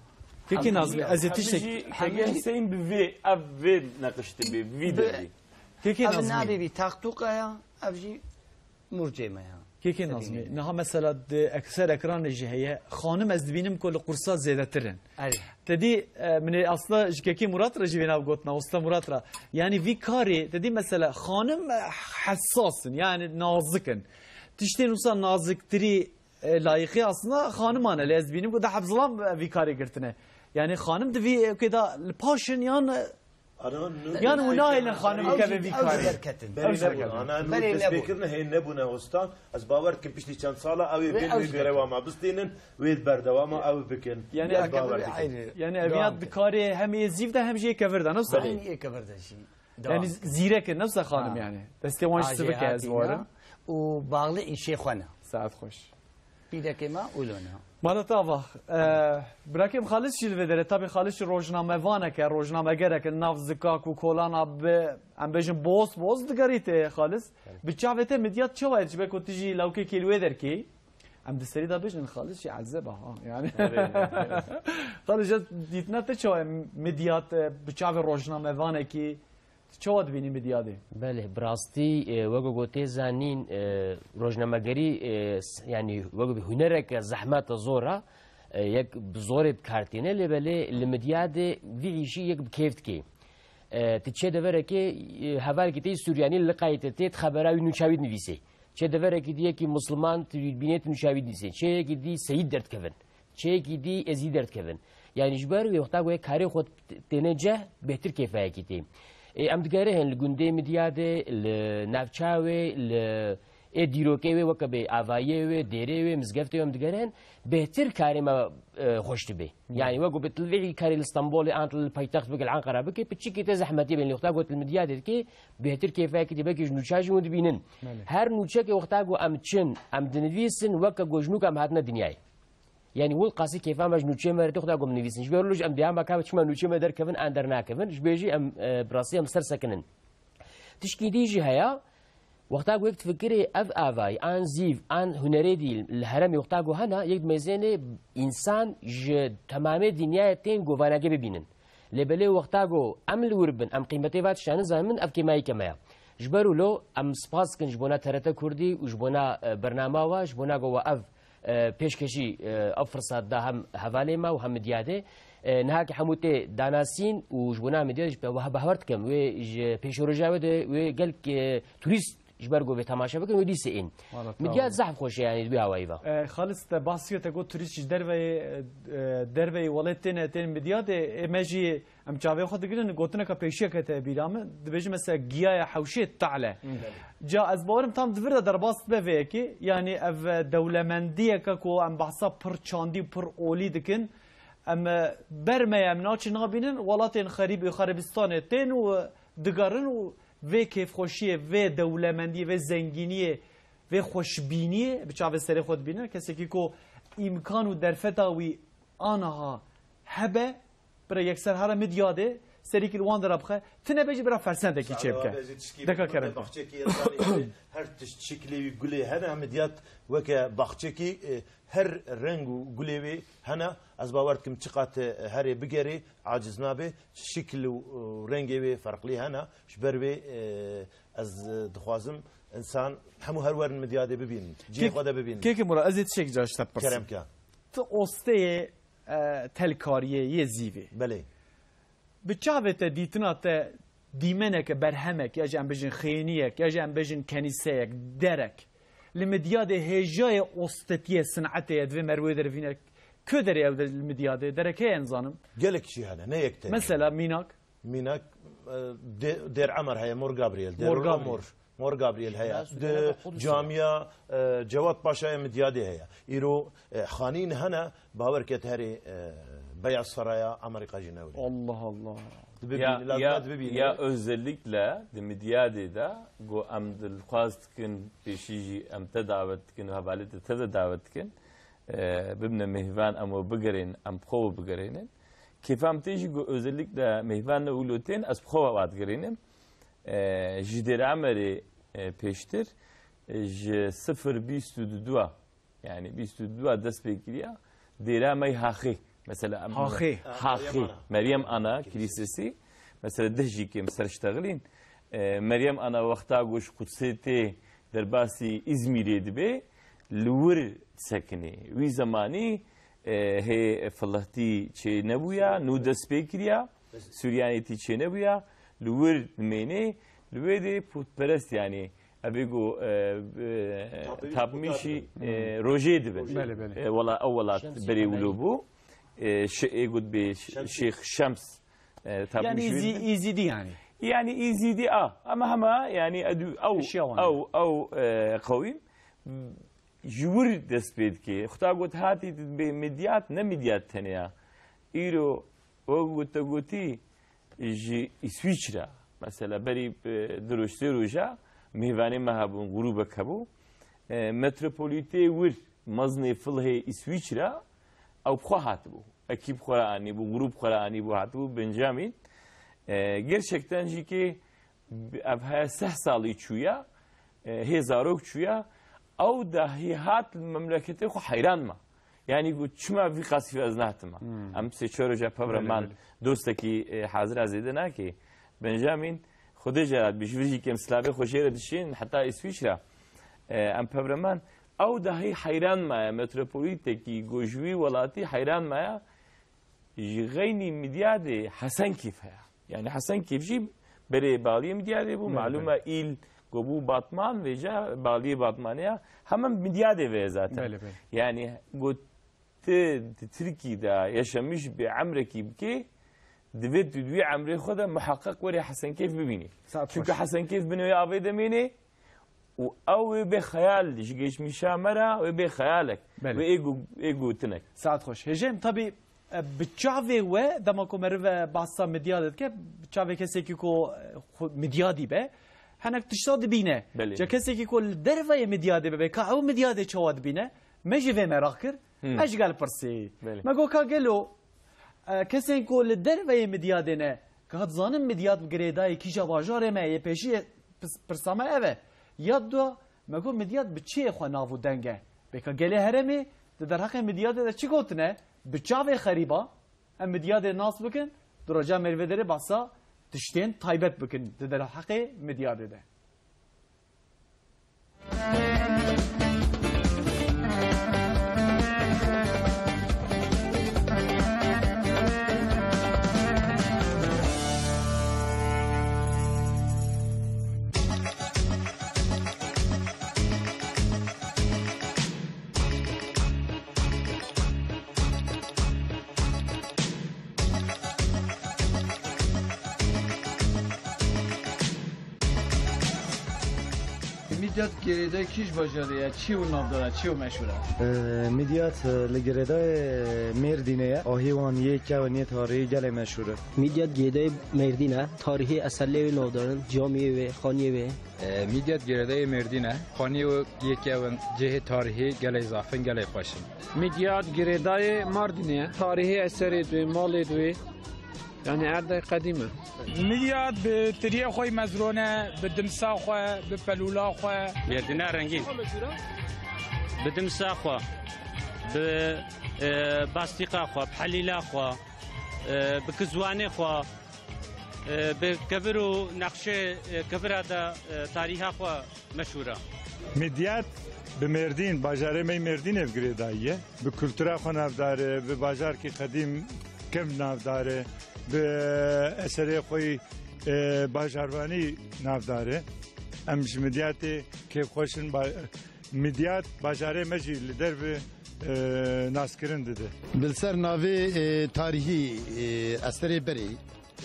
Kekê Em Nazmî, ez ê Hemî tiştek jî, hemî jî Hüseyin bi vê, ev vê neqiştibê, vî Bi, derî. Kekê ev Nazmî. Nabê vî taxtuqa ya, ev jî murcê me ya. Kekê Nazmî, niha mesela di ek-, ser ekranê jî heye. Xanim ez dibînim ku li qursa zêdetir in. Erê. Te dî, e, min ê aslında ji Kekê Murat re jî vê nav gotina, Usta Murat re. Yani vî karê, te dî mesela xanim, e, hessas in, yani nazik in. Tiştên wisa naziktirî, e, layîqî aslında xaniman e. Lê ez dibînim ku di Hevzilam, e, vî karê girtine. Yani xanim di vî, e, kê de li paş in yan, e, Yan û nahêlin xanim bikeve vî karê. Ew ji derketin. Berê Ew ji nebûn. derketin. Ana nû Berê nebûn. Destpêkirine hên nebûne hostan. Ez bawer dikim piştî çend sala ew ê Wê bin ew wê ji görewa derketin. Ma bistînin, wê berdewa ma ew bikin. Yani Ez bawer dikim. Yani Devam eviyat dikin. Bi karê hem ê zîv de hem jî ê kevir de, ne wisa? Belê. Hem ê kevir de jî. Devam Yani dikin. Zîrek in, ne wisa xanim Ha. yani. Destê wan jî sivik e ez bawerim. Û bağlı işê xwe ne. Saet xweş. Pîrekê me û lona. Mala te ava. E, birakêm Xalis jî li vê derê. Tabî Xalis jî rojnamevanek e, rojnamegerek e, nav zikak û kolana bi, em bêjin boz boz digerî tê Xalis. Evet. Bi çavê te Midyat çawa ye? Ji ber ku tu jî lawkekî li wê derkî. Em di serî de bêjin Xalis jî ezeb e ha. Yani. Evet, evet, evet. Xalis, ji dîtina te çawa ye Midyat, e, bi çavê rojnamevanekî? Tu çawa dibînî Midyadê? Belê, bi rastî, e, wek ku gotê zanîn, e, rojnamegerî, e, s-, yanî wek bi hunereke zehmet e, zor e, e, yek bi zorê bi kar tîne, lê belê li Midyadê vî îşî yek bi kêf dikê. E, tu çê deverekê, e, hevalkî te yî Suryanî li qayê te tê, tu xebera wî nûça wî dinivîsê. Çê deverekî dî yekî Musliman, tu bînê tu nûça wî dinivîsê. Çê yekî dî seyîd derdikevin. Çeyekî dî ez yî derdikevin. Yanî ji ber wê wexta ku yek karê xwe t-, têne ceh, bêhtir kêfayekî tê. Ê, em digere hin li gundê Midyadê, li navça wê, li Ê dîrokê wê weke bê avayiyê wê, dêrê wê, mizgeftê wê em digerin, bêhtir karê me, e, xweş dibe. Yani wek ku bi tu vê karê li Stenbolê an tu li paytext bike, li Ankara bike, piçikî te zehmetî bên. Lê wexta ku tu li Midyadê dike, bêhtir kêfayekî dibe, belkî ji nûça jî hûn dibînin. Belê. Her nûçekê wexta ku em çin, em dinivîsin, weke ku ji nû ke em hatine dinyayê. Yani wil qasî kêfa me ji nûçeyê me re tê, wexta ku em nivîsin. Ji ber wilo jî em dêya me ka çima nûçeyê me derkevin, an dernakevin. Ji bê jî em, e, bi rastî em ser sekinin. Tişkî dî jî heye, wexta ku yek difikirê ev avayî, an zîv, an hunerê dî li heremê wexta ku hene, yek dimeyzênê însan ji temamê dinyayê tên ku vanekê bibînin. Lê belê wexta ku em li wir bin, em qîmetê va tişta nizanin, ev kêmayîke me ye. Ji ber wilo em spas dikin ji bona T R T Kurdî û ji bona, e, bernama we, ji bona ku we ev, e, pêşkêşî, e, ev firsat da hem hevalê me û hem Midyadê. E, niha ki hemû tê danasîn û ji bona Midyadê jî pe-, we-, bawer dikim, wê ji pêşeroja wê de wê gelek, e, turîst ji ber ku bê temaşe bikin, wê dîsê ên. Wala Midyad tamam. Zehf xweş e, yani, wî awayî va. E, Xalis, te bahsiyo te got turîst ji derveyê, e, derveyê welêt têne, tên Midyadê, ê me jî em çavê xwe digirin, gotineke pêşiyeke te bîra min, dibêjin mesela giyaya hewşê tale. Hı. Ca ez bawerim tam di vir de derbas dibe vê yekê, yani ev, e, dewlemendiyeke ku em behsa pir çandî, pir olî dikin, em, e, ber me ye, em naçin nabînin, welatên xerîb û xeribistanê tên û, e, digerin û vê kêfxweşiyê, vê dewlemendiyê, vê zengîniyê, vê xweşbîniyê bi çavê serê xwe dibînin. Kesekî ku îmkan û derfeta wî aniha hebe, bire yekser here Midyadê, serîkî li wan dera bixe, tine be jî bira fersendekî çêbike. Deka kerem ke. Baxçekî insanê her tişt şiklê wî gulê hene, Midyad weke baxçekî, e, her reng û gulê wê hene. Ez bawer dikim çiqat, e, herê bigerê, aciz nabe. Şikil û, û rengê wê ferqlî hene. Ji ber wê, e, ez, e, dixwazim însan hemû her werin Midyadê bibînin. Cihê Kek-, xwe de bibînin. Kekê Mura, ez ê tiştek ca ji te bipirsim. Kerem ke. Tu osteyê, e, telkariyê yê zîvê. Belê. Bi çavê te, dîtina te, dîmeneke, berhemek, ya jî em bêjin xêniyek, ya jî em bêjin kenîseyek, derek, li Midyadê hêjayê ostetiyê, sinetê ye, divê merwê derivîne, ku derê ew de li Midyadê? Derek heye, nizanim. Gelek jî hene, ne yek tenê. Mesela mînak? Mînak, e, Dê-, Dêr Emer heye, Mor Gabriel, Dêr Mor Gabriel. Omor, Mor Gabriel heye. Şiraz, Di Dêr Qudus. Camiya, e, Cewad Paşa ye, Midyadê heye. Îro, e, xanîn hene, bawer ke herê, e, Beyaz Saraya Amerîka jî newre. Allah Allah. Dibibîne, Ya, lazim ya, e dibibîne. Ya özellikle di Midyadê de, go em dilxwaz dikin, pêşî jî em te davet dikin û hevalê te, te de davet dikin. E, bibne mêhvan, em we bigerên, em bi xwe we bigerênin. Kêfa min tê jî ku özellikle mêhvan ne wilo tên, ez bi xwe we digerênim. E, ji Dêra Emerê, e, pêştir, e, ji sifir bîst û du a, yani bîst û du a dest pê kiriya, Dêra Mey Haxê. Mesela, em Haxê. Haxê. Meryem Ana. Meryem Ana Kilisesi. Kilisesi. Mesela deh jî kêm ser ştexilîn. E, Meryem Ana wexta ku ji Qudsê tê derbasî Îzmîrê dibe, li wir disekinê. Wî zemanî, e, hê Filehtî çê nebûya, nû dest pê kiriya, Suryanîtî çê nebûya, li wir dimênê, li wê dê pûtperest, yanî, evê ku, e, e, Tapmîşî, tapmîşî, e, rojê dibin. Belê, belê. E, wela, ew welat Şems berê Emelî. Wilo bû. E, şi-, ê got bê Ş-, Şems. Şêx Şems, e, tapmîşî Yani wê Îzî-, dibin. Îzîdî yani. Yani Îzîdî a. Ama hema yani edû ew, Eşya wan. Ew, ew, e, qewîm ji wir dest pê dike. Xuda got hatî bê Midyat, ne Midyat tenê ya. Îro o got te gotî ji Îswîçra. Mesela berî, e, du roj sê roja mêvanê me hebûn, grûbek hebû. E, metropolîtê wir, mezinê filhê Îswîçra, ew bi xwe hatibû. Ekîb xwe re anîbû, grûp xwe re anîbû, hatibû Benjamin. E, gerçekten jî ki ev heye seh salî çûya, e, hê zarok çûya, ew dahî hat li memleketê xwe heyran ma. Yani ku çima vî qasî ez nehatim ma. Hmm. Em sê çar roja pevre Belê, man belê. Dostekî, e, hazira zêde nake. Benjamin, Xwedê jê re bi ji vir jî kêm silavê xwe jê re dişîn, heta Îswîçra. E, em pevre man, ew dahî heyran maye, metropolîtekî ku ji wî welatî heyran maye, ji xeynî Midyadê Hesenkêf heye. Yani Hesenkêf jî berê baliyê Midyadê bû. Belê, malûm e belê. Îl ku bû Batman, vêca baliyê Batmanê ya. Hema Midyadê ve zaten. Belê, belê. Yani got, tu di Tirkî de yaşamiş bi emrekî bikê, divê tu di wî emrê xwe de muheqeq werê Hesenkêf bibînî. Saet Çünkü xweş. Hesenkêf binê wê avê demênê, û ew wê bê xeyal, ji geçmişa me re wê bê xeyalek, Belê. wê ê gu-, ê gotinek. Saet xweş. Hêjê, tabî, e, bi çavê we, dema ku meriv, e, behsa Midyadê dike, bi çavê kesekî ku, e, xwe Midyadî be, hinek tişta dibîne. Belê. Ca kesekî ku li derveyê Midyadê bibe, ka ew Midyadê çawa dibîne? Me jî vê meraq kir. Hmm. Me ji gel pirsî. Belê. Me got, ka gelo, e, kesên ku li derveyê Midyadê ne, ka dizanin Midyad bi girêdayî kîja bajarê me yê pêşî pis-, pirsa me ev e. Ya dua, me got Midyad bi çiyê xwe nav û deng e. Bê ka gelê herêmê di derheqê Midyadê de çi gotine? Bi çavê xerîba em Midyadê nas bikin, di roja mêrvê derê behsa tiştên taybet bikin di derheqê Midyadê de. Midyat girêdayî kîj bajarê ye, çi û navdar e, çi û meşhûr e? Ee, Midyat, e, li girêdayê Mêrdînê ye. Ahî wan yê kevin yê tarîhî gelê meşhûr e. Midyat girêdayê Mêrdîn e. Tarîhî eserlê wê navdar in, camiyê wê, xaniyê wê. E, Midyat girêdayê Mêrdîn e. Xaniyê wê yê kevin, cihê tarîhî gelê zaf in, gelê xweş in. Midyat girêdayê Mardînê ye. Tarîhî eserê duyê, malê duyê. Yani erdê qedîm e. Midyat bi tiriyê xwe yî mezrone, bi dimsa xwe, bi pelûla xwe. Mêrdîna rengîn. Bi dimsa xwe, bi, e, bastîqa xwe, bi helîla xwe, e, bi kizwanê xwe, e, bi kevir û nexşê, e, kevira de, e, tarîha xwe meşhûr e. Midyat bi Mêrdîn, bajarê me yî Mêrdînê bi girêdayî ye. Bi kultura xwe navdar e, bi bajarkî qedîm kevn navdar e, bi eserê xwe yî, e, bajarvanî navdar e. Em ji Midyatê kêfxweş in. Ba-, Midyat bajarê me jî li derve, e, naskirin dide. Bi li ser navê, e, tarîhî, e, eserê berê,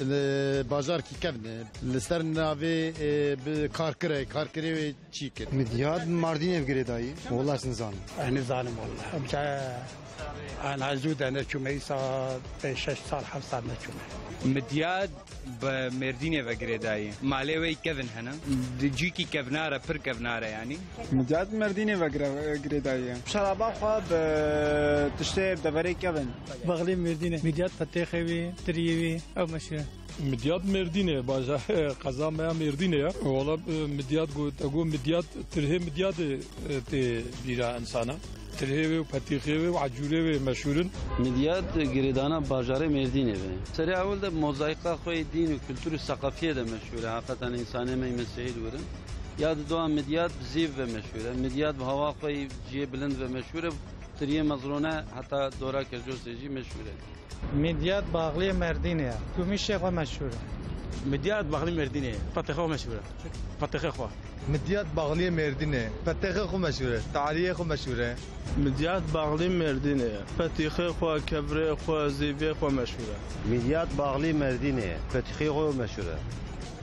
li bajarkî kevn e, li ser navê, e, bi karkir e, karkirê wê çî kir. Midyat Mardînê bi girêdayî, wela ez nizanim. Ez nizanim wela. Em çe, an ez zû de neçûme, îsa pênc şeş sal, heft sal neçûme. Midyat bi Mêrdînê ve girêdayî. Malê wê kevin hene. Di cîkî kevnar e, pir kevnar e yanî. Midyat Mêrdînê ve gire-, girêdayî ye. Şeraba xwe bi tiştê deverê kevin. Baxlê Mêrdînê. Midyat petêxê wî, tiriyê wî, ew meşhur e. Midyat Mêrdînê, bajar, qeza me ya Mêrdînê ya. Wala, e, Midyat got, te got Midyat, tirhê Midyatê, e, tê bîra insana. Tirhê wê û petîxê wê û ecûrê wê meşhûr in. Midyat girêdana bajarê Mêrdînê ve. Serê ewil de mozayîqa xwe yê dîn û kultur û seqafiyê de meşhûr e. Heqeten însanê me yê mesîhî li wir in. Ya di dua Midyat bi zîv ve meşhûr e. Midyat bi hewa xwe yê cihê bilind ve meşhûr e. Tiriyê mezrone heta dora Kercosê jî meşhûr e. Midyat baxliyê Mêrdînê ye. Gumîşê xwe meşhûr e. Midyat baxlî Mêrdînê ye. Petêxê xwe meşhûr e. Petêxê xwe. Midyat baxliyê Mêrdînê. Petêxê xwe meşhûr e. Tarîhê xwe meşhûr e. Midyat baxlî Mêrdînê ye. Petîxê xwe, kevirê xwe, zîvê xwe meşhûr e. Midyat baxlî Mêrdînê ye. Petîxê xwe meşhûr e.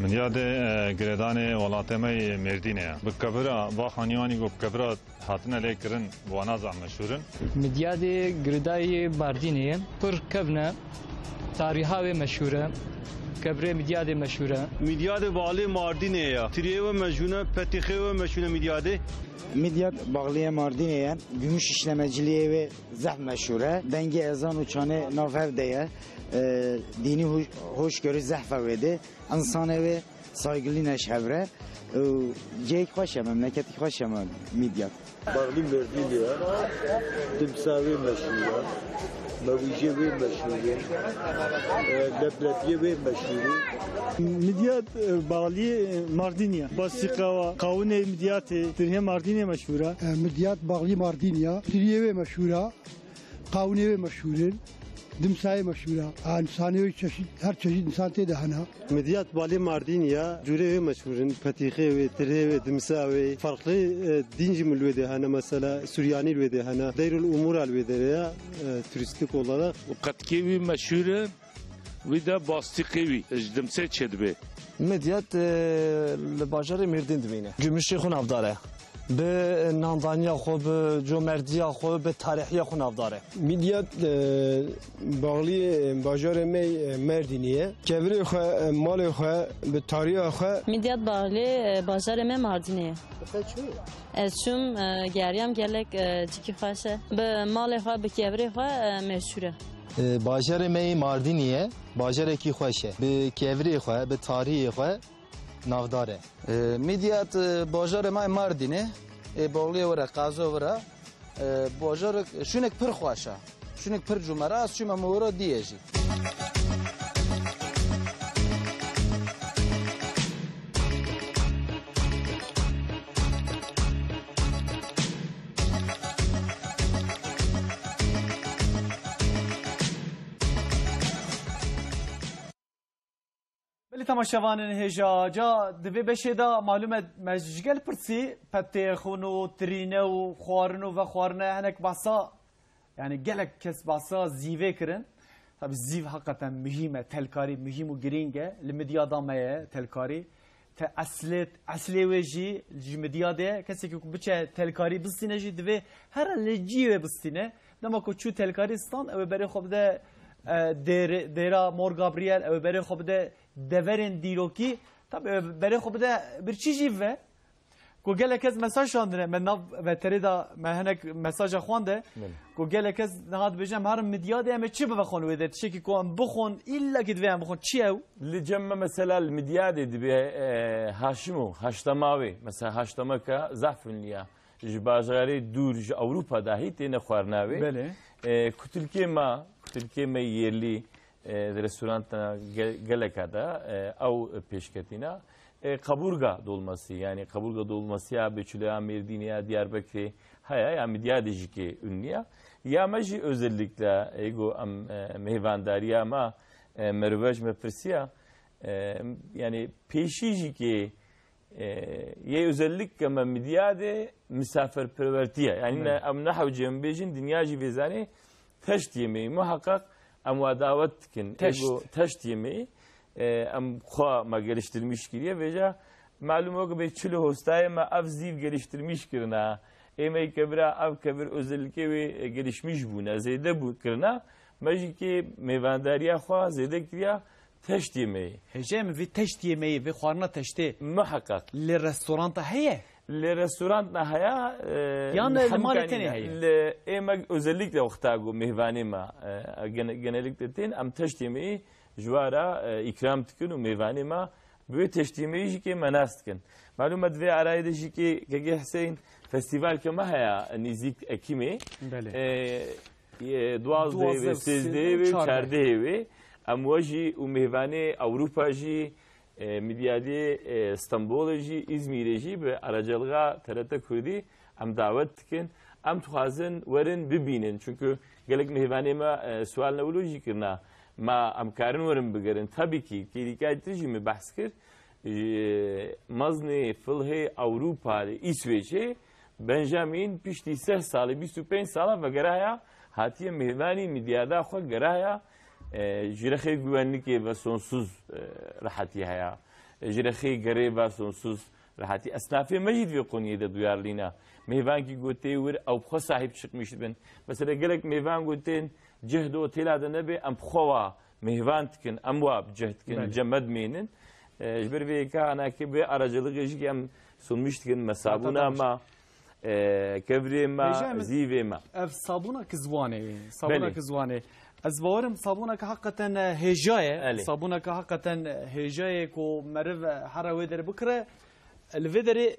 Midyadê, e, girêdanê welatê me yê Mêrdînê ye. Bi kevira, va xanîwanî ku bi kevira hatine lê kirin, wana zaf meşhûr in. Midyadê girêdayê Mardînê ye. Pir kevn e. Tarîha wê meşhûr e. Kevirê Midyadê meşhûr e. Midyadê balê Mardînê ye. Tiriyê wê meşhûr e, petîxê wê meşhûr e Midyadê. Midyat baxliyê Mardînê ye. Gümüş işlemeciliğê wê zehf meşhûr e. Dengê ezan û çanê nav hev de ye. E, dînî ho-, hoşgörü zehf e wê de. Însanê wê saygilî ne ji hev re. Û cihêk xweş e, memleketî xweş e me Midyat. Baxlî Mêrdînê ye. Dimsa wê meşhûr e. Mewîjê wê meşhûr e. E, leblebiyê wê meşhûr e. Midyat, e, baxliyê, e, Mardînê ye. Bastîqa wa, qawinê Midyatê, tirhê Mardînê meşhûr e. E, Midyat baxlî Mardînê ye. Tiriyê wê meşhûr e. Qawinê wê meşhûr in, dimsayê meşhûr e. A, însanê wê çeşît, her çeşît însan tê de hene. Midyat balê Mardînê ye, cûrê wê meşhûr in, petîxê wê, tirhê wê, dimsa wê. Farklı, e, din jî li wê de hene, mesela Suryanî li wê de hene, Deyrul Umûra li wê de ye, e, turistik olarak. Qetkê wî meşhûr e, wî de bastîqê wî ji dimsê çêdibe. Midyat, e, li bajarê Mêrdîn dimîne. Gümüşê xwe navdar e. Bi nandaniya xwe, bi comerdiya xwe, bi tarihiya xwe navdar e. Midyat, e, bağlı, e, bajarê me, e, Merdînî ye. Kevirê xwe, e, malê xwe, bi tariha xwe. Midyat bağlı, e, bajarê me Mardînê ye. Ez çûm, e, geriyam gelek, e, cikî xweş e. Bi malê xwe, bi kevirê xwe, e, meşhûr e. E, bajarê me yê Mardînî ye. Bajarekî xweş e. Bi kevirê xwe, bi tarihê xwe navdar e. E, Midyat, e, bajarê me yê Mardînê, e, bağliyê were, qazo were. E, bajarek, şûnek pir xweş e. Şûnek pir cumera, ez çûme min were dîye jî. Belê temaşevanên hêja, ca di vê beşê de malûm e me ji gel pirsî petê xwin û tirîne û xwarin û vexwarine hinek behsa, yani gelek kes behsa zîvê kirin. Tabi zîv heqeten muhîm e, telkarî muhîm û girîng e. Li Midyada me ye telkarî. Te eslê, eslê wê jî ji Midyadê ye. Kesekî ku biçe telkarî bistîne jî divê here li cî wê bistîne. Dema ku çû telkarî stand, ew ê berê xwe bide, e, dêrê-, dêra Mor Gabriel, ew ê berê xwe bide deverên dîrokî. Tabi ew ê berê xwe bide birçî jî ve. Ku gelek kes mesaj şandine, me nav veterê de me hinek mesaja xwande. Belê. Ku gelek kes niha dibêje, em herin Midyadê, em ê çi bivexwin wê de? Tiştekî ku em bixwin, îlla kî divê em bixwin. Çi ew? Li cem me mesela li Midyadê dibê, e, haşim û haştema wê. Mesela haştemeka zehf ünlî ya. Ji bajarê dûr, ji Ewropa dahî têne xwarina wê. Belê. E, kutilkê me, kutilkê me yerlî, e, di restoranta ge-, geleka de, e, ew pêşketîna. E, kaburga dolması, yani kaburga dolması ya Beçûleya Mêrdînê ya Diyarbekirê heye, ya Midyadê jî kê ünlü ya. Ya me jî özellikle, ego em, e, mêvandariya me, e, merve ji me pirsiya, e, yani pêşî jî kê E, yê özellikle me Midyadê misafirperwertiye. Yani ne, em ne hewce em bêjin, dinya jî vê zanê teşt yemeği. Muhakkak em wa davet dikin. Teşt. Ego teşt yemeği. E, em xwe me geliştirmiş kiriye. Vêca malum o ki bê çil û hostayê me ev zîv geliştirmiş kirina. Ê me kevira ev kevir özellikê wê, e, gelişmiş bûne. Zêde bû kirina. Me jî kê mêvandariya xwe zêde kiriya. Teşt yemeği. Hêjayê min vê teşt yemeği, vê xwarina teştê Muhakkak. Li restoranta heye? Li restoranta heye, e, Yan li malê tenê heye? Li ê me özellikle wexta ku mêvanê me, e, gene-, genellikle tên, em teşt yemeği ji wa re, e, îkram dikin û mêvanê me bi wê teşt yemeği jî kê me nas dikin. Malûm e di vê arayê de jî kê Kekê Hüseyin festival ke me heye nîzîk Ekîmê. Belê. E, Yê duwazdehê wê, sêzdehê wê, çardehê wê. Em we jî û mêvanê Ewropa jî, e, Midyadê, e, Stenbolê jî, Îzmîrê jî bi aracılığa T R T Kurdî em davet dikin. Em dixwazin werin bibînin. Çünkü gelek mêvanê me, e, sual ne wilo jî kirina. Ma em karin werin bigerin. Tabii ki, kêlîkayê tu jî min behs kir. E, meznê filhê Ewropa li Îsveçê Benjamin piştî sih salî, bîst û pênc sala vegeraya hatiye mêvanî Midyada xwe geraya, e, ji rexê güvenlikê ve sonsuz, e, rehetî heye. E, ji rexê gerê ve sonsuz rehetî. Esnafê me jî di vê koniyê de duyarlî ne. Mêvankî gotê wir ew bi xwe sahîb çıkmış dibin. Mesela gelek mêvan gotên cih di otela de nebe em bi xwe wa mêvan dikin, em wa bi cih dikin, Belê. Cem me dimênin. E, ji ber vê yeka anakê vê aracılığı jî em sunmiş dikin, me sabûna me, e, kevirê me, Hêja min, zîvê me. Ev sabûna ki ziwanê, sabûna Belê. Ki ziwanê. Ez bawerim sabûna ki hakikaten, e, hêja ye. Elê. Sabûna ki hakikaten, e, hêja ye ku meriv, e, hera wê derê bikire. Li vê derê, e,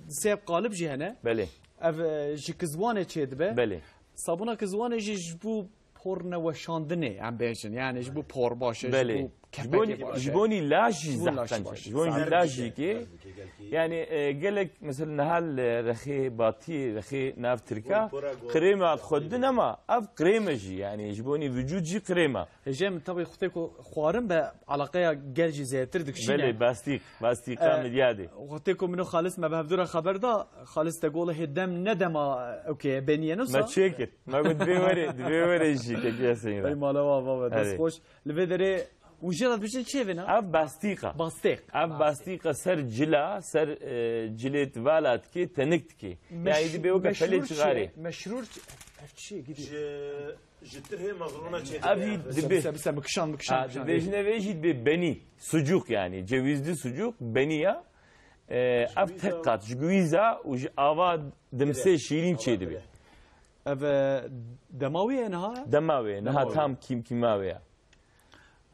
sê qalib jî hene. Belê. Ev, e, ji ki ziwanê çê dibe. Belê. Sabûna ki ziwanê jî ji bo por neweşandinê, em bêjin. Yani ji bo por baş e, Belê. Ji bo kepekê baş e. Ji bo nî laş jî Ji bo laş zehf tenc e. Ji bo nî laş jî ki. Yani, e, gelek, mesela, niha li rexê batî, rexê nav Tirka, krême hat xwe din ama ev krême jî, yani, ji bo nî vücut jî krême. Hêjayê min tabii xwetê ku xwarin be alaqeya gel jî zêdetir dikişîne. Belê, bastîq, bastîqa Midyadê. Xwetê ku min û Xalis me bi hevdû re xeber da, Xalis te gola hê dem ne dema, okey, beniye nusa. Me çêkir. Me got, divê were, divê were jî, Kekê Hüseyin re. Ey mala wa, baba, dest xweş. Li vê derê Û jê re dibêjin çi evê ne? Ev bastîq e. Bastîq. Ev bastîq e, ser cila, ser, e, cilê tu vala dikê, tenik dikê. Yani dibê weke pelê çixarê. Meşrûr çi? Ev çi ye? Ji, ji tirhê mezrûna çê Ev dibê. Jî dibê. Bisa, bisa, mikişan, mikişan, Ha, mikişan. Dibêjine vê jî dibê benî. Sucuk yani. Cevizli sucuk, benî ya. E, ev tek qat. Ji guîza û ji ava dimsê şîrîn çê dibê. Ev, e, dema wê ye niha? Dema wê, niha tam kîmkîma wê ye.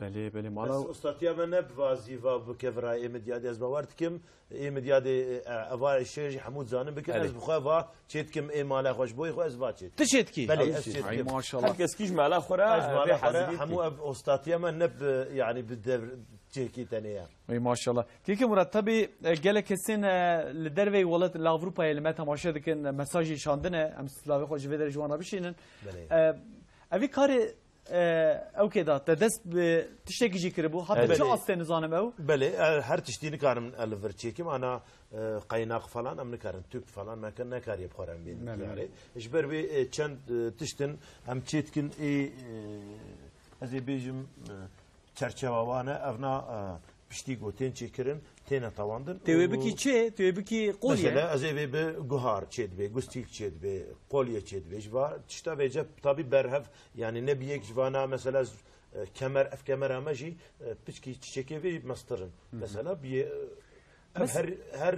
Belê, belê, mala. Ez ustatiya me ne bi vazî va bi kevira ê Midyadê, ez bawer dikim, ê Midyadê, e, eva şêr jî hemû dizanin bikin, Belê. Ez bi xwe va çê dikim ê mala xwe ji boyê xwe ez va çê dikim. Tu çê dikî? Belê, Ew ez jî. Çê Ay dikim. Maşallah. Her kes kî ji mala xwe re Ez vê mala xwe re hazirî dike. Hemû ev ustatiya me ne bi, yani bi devr çêkî tenê ye. Ey maşallah. Kêkê Murat, tabii, e, gelek kesên, e, li derveyî welat li Avrupayê li me temaşe dikin, e, mesajê şandine, em silavê xwe ji vê derê ji wan re bişînin. Belê. E, evî karê E, ew kê da te dest bi tiştekî jî kiribû. Hate Evet. çi astê nizanim ew? Belê, e, her tiştî nikarim e, li vir çêkim. Ana, e, qeynak falan em nikarin. Tüp falan me kir, nekariye bi xwe re em bên Belê. diyarê. Ji ber wê, e, çend, e, tiştin em çê dikin ê, e, ez ê bêjim, e, çerçewa wan e. Evna, e, piştî ku tên çêkirin, têne tewandin. Tê wê û bikî çi? Tê wê bikî qolye? Mesela ez ê vê bi guhar çê dibê, gustîk çê dibê, qolye çê dibê. Ji va tişta vêce tabî berhev, yani ne bi yek ji vana mesela z-, e, kemer, ev kemera me jî, e, piçkî çiçekê vê mestir in. Hı hı. Mesela bi yê, e, ev Mes- her, her,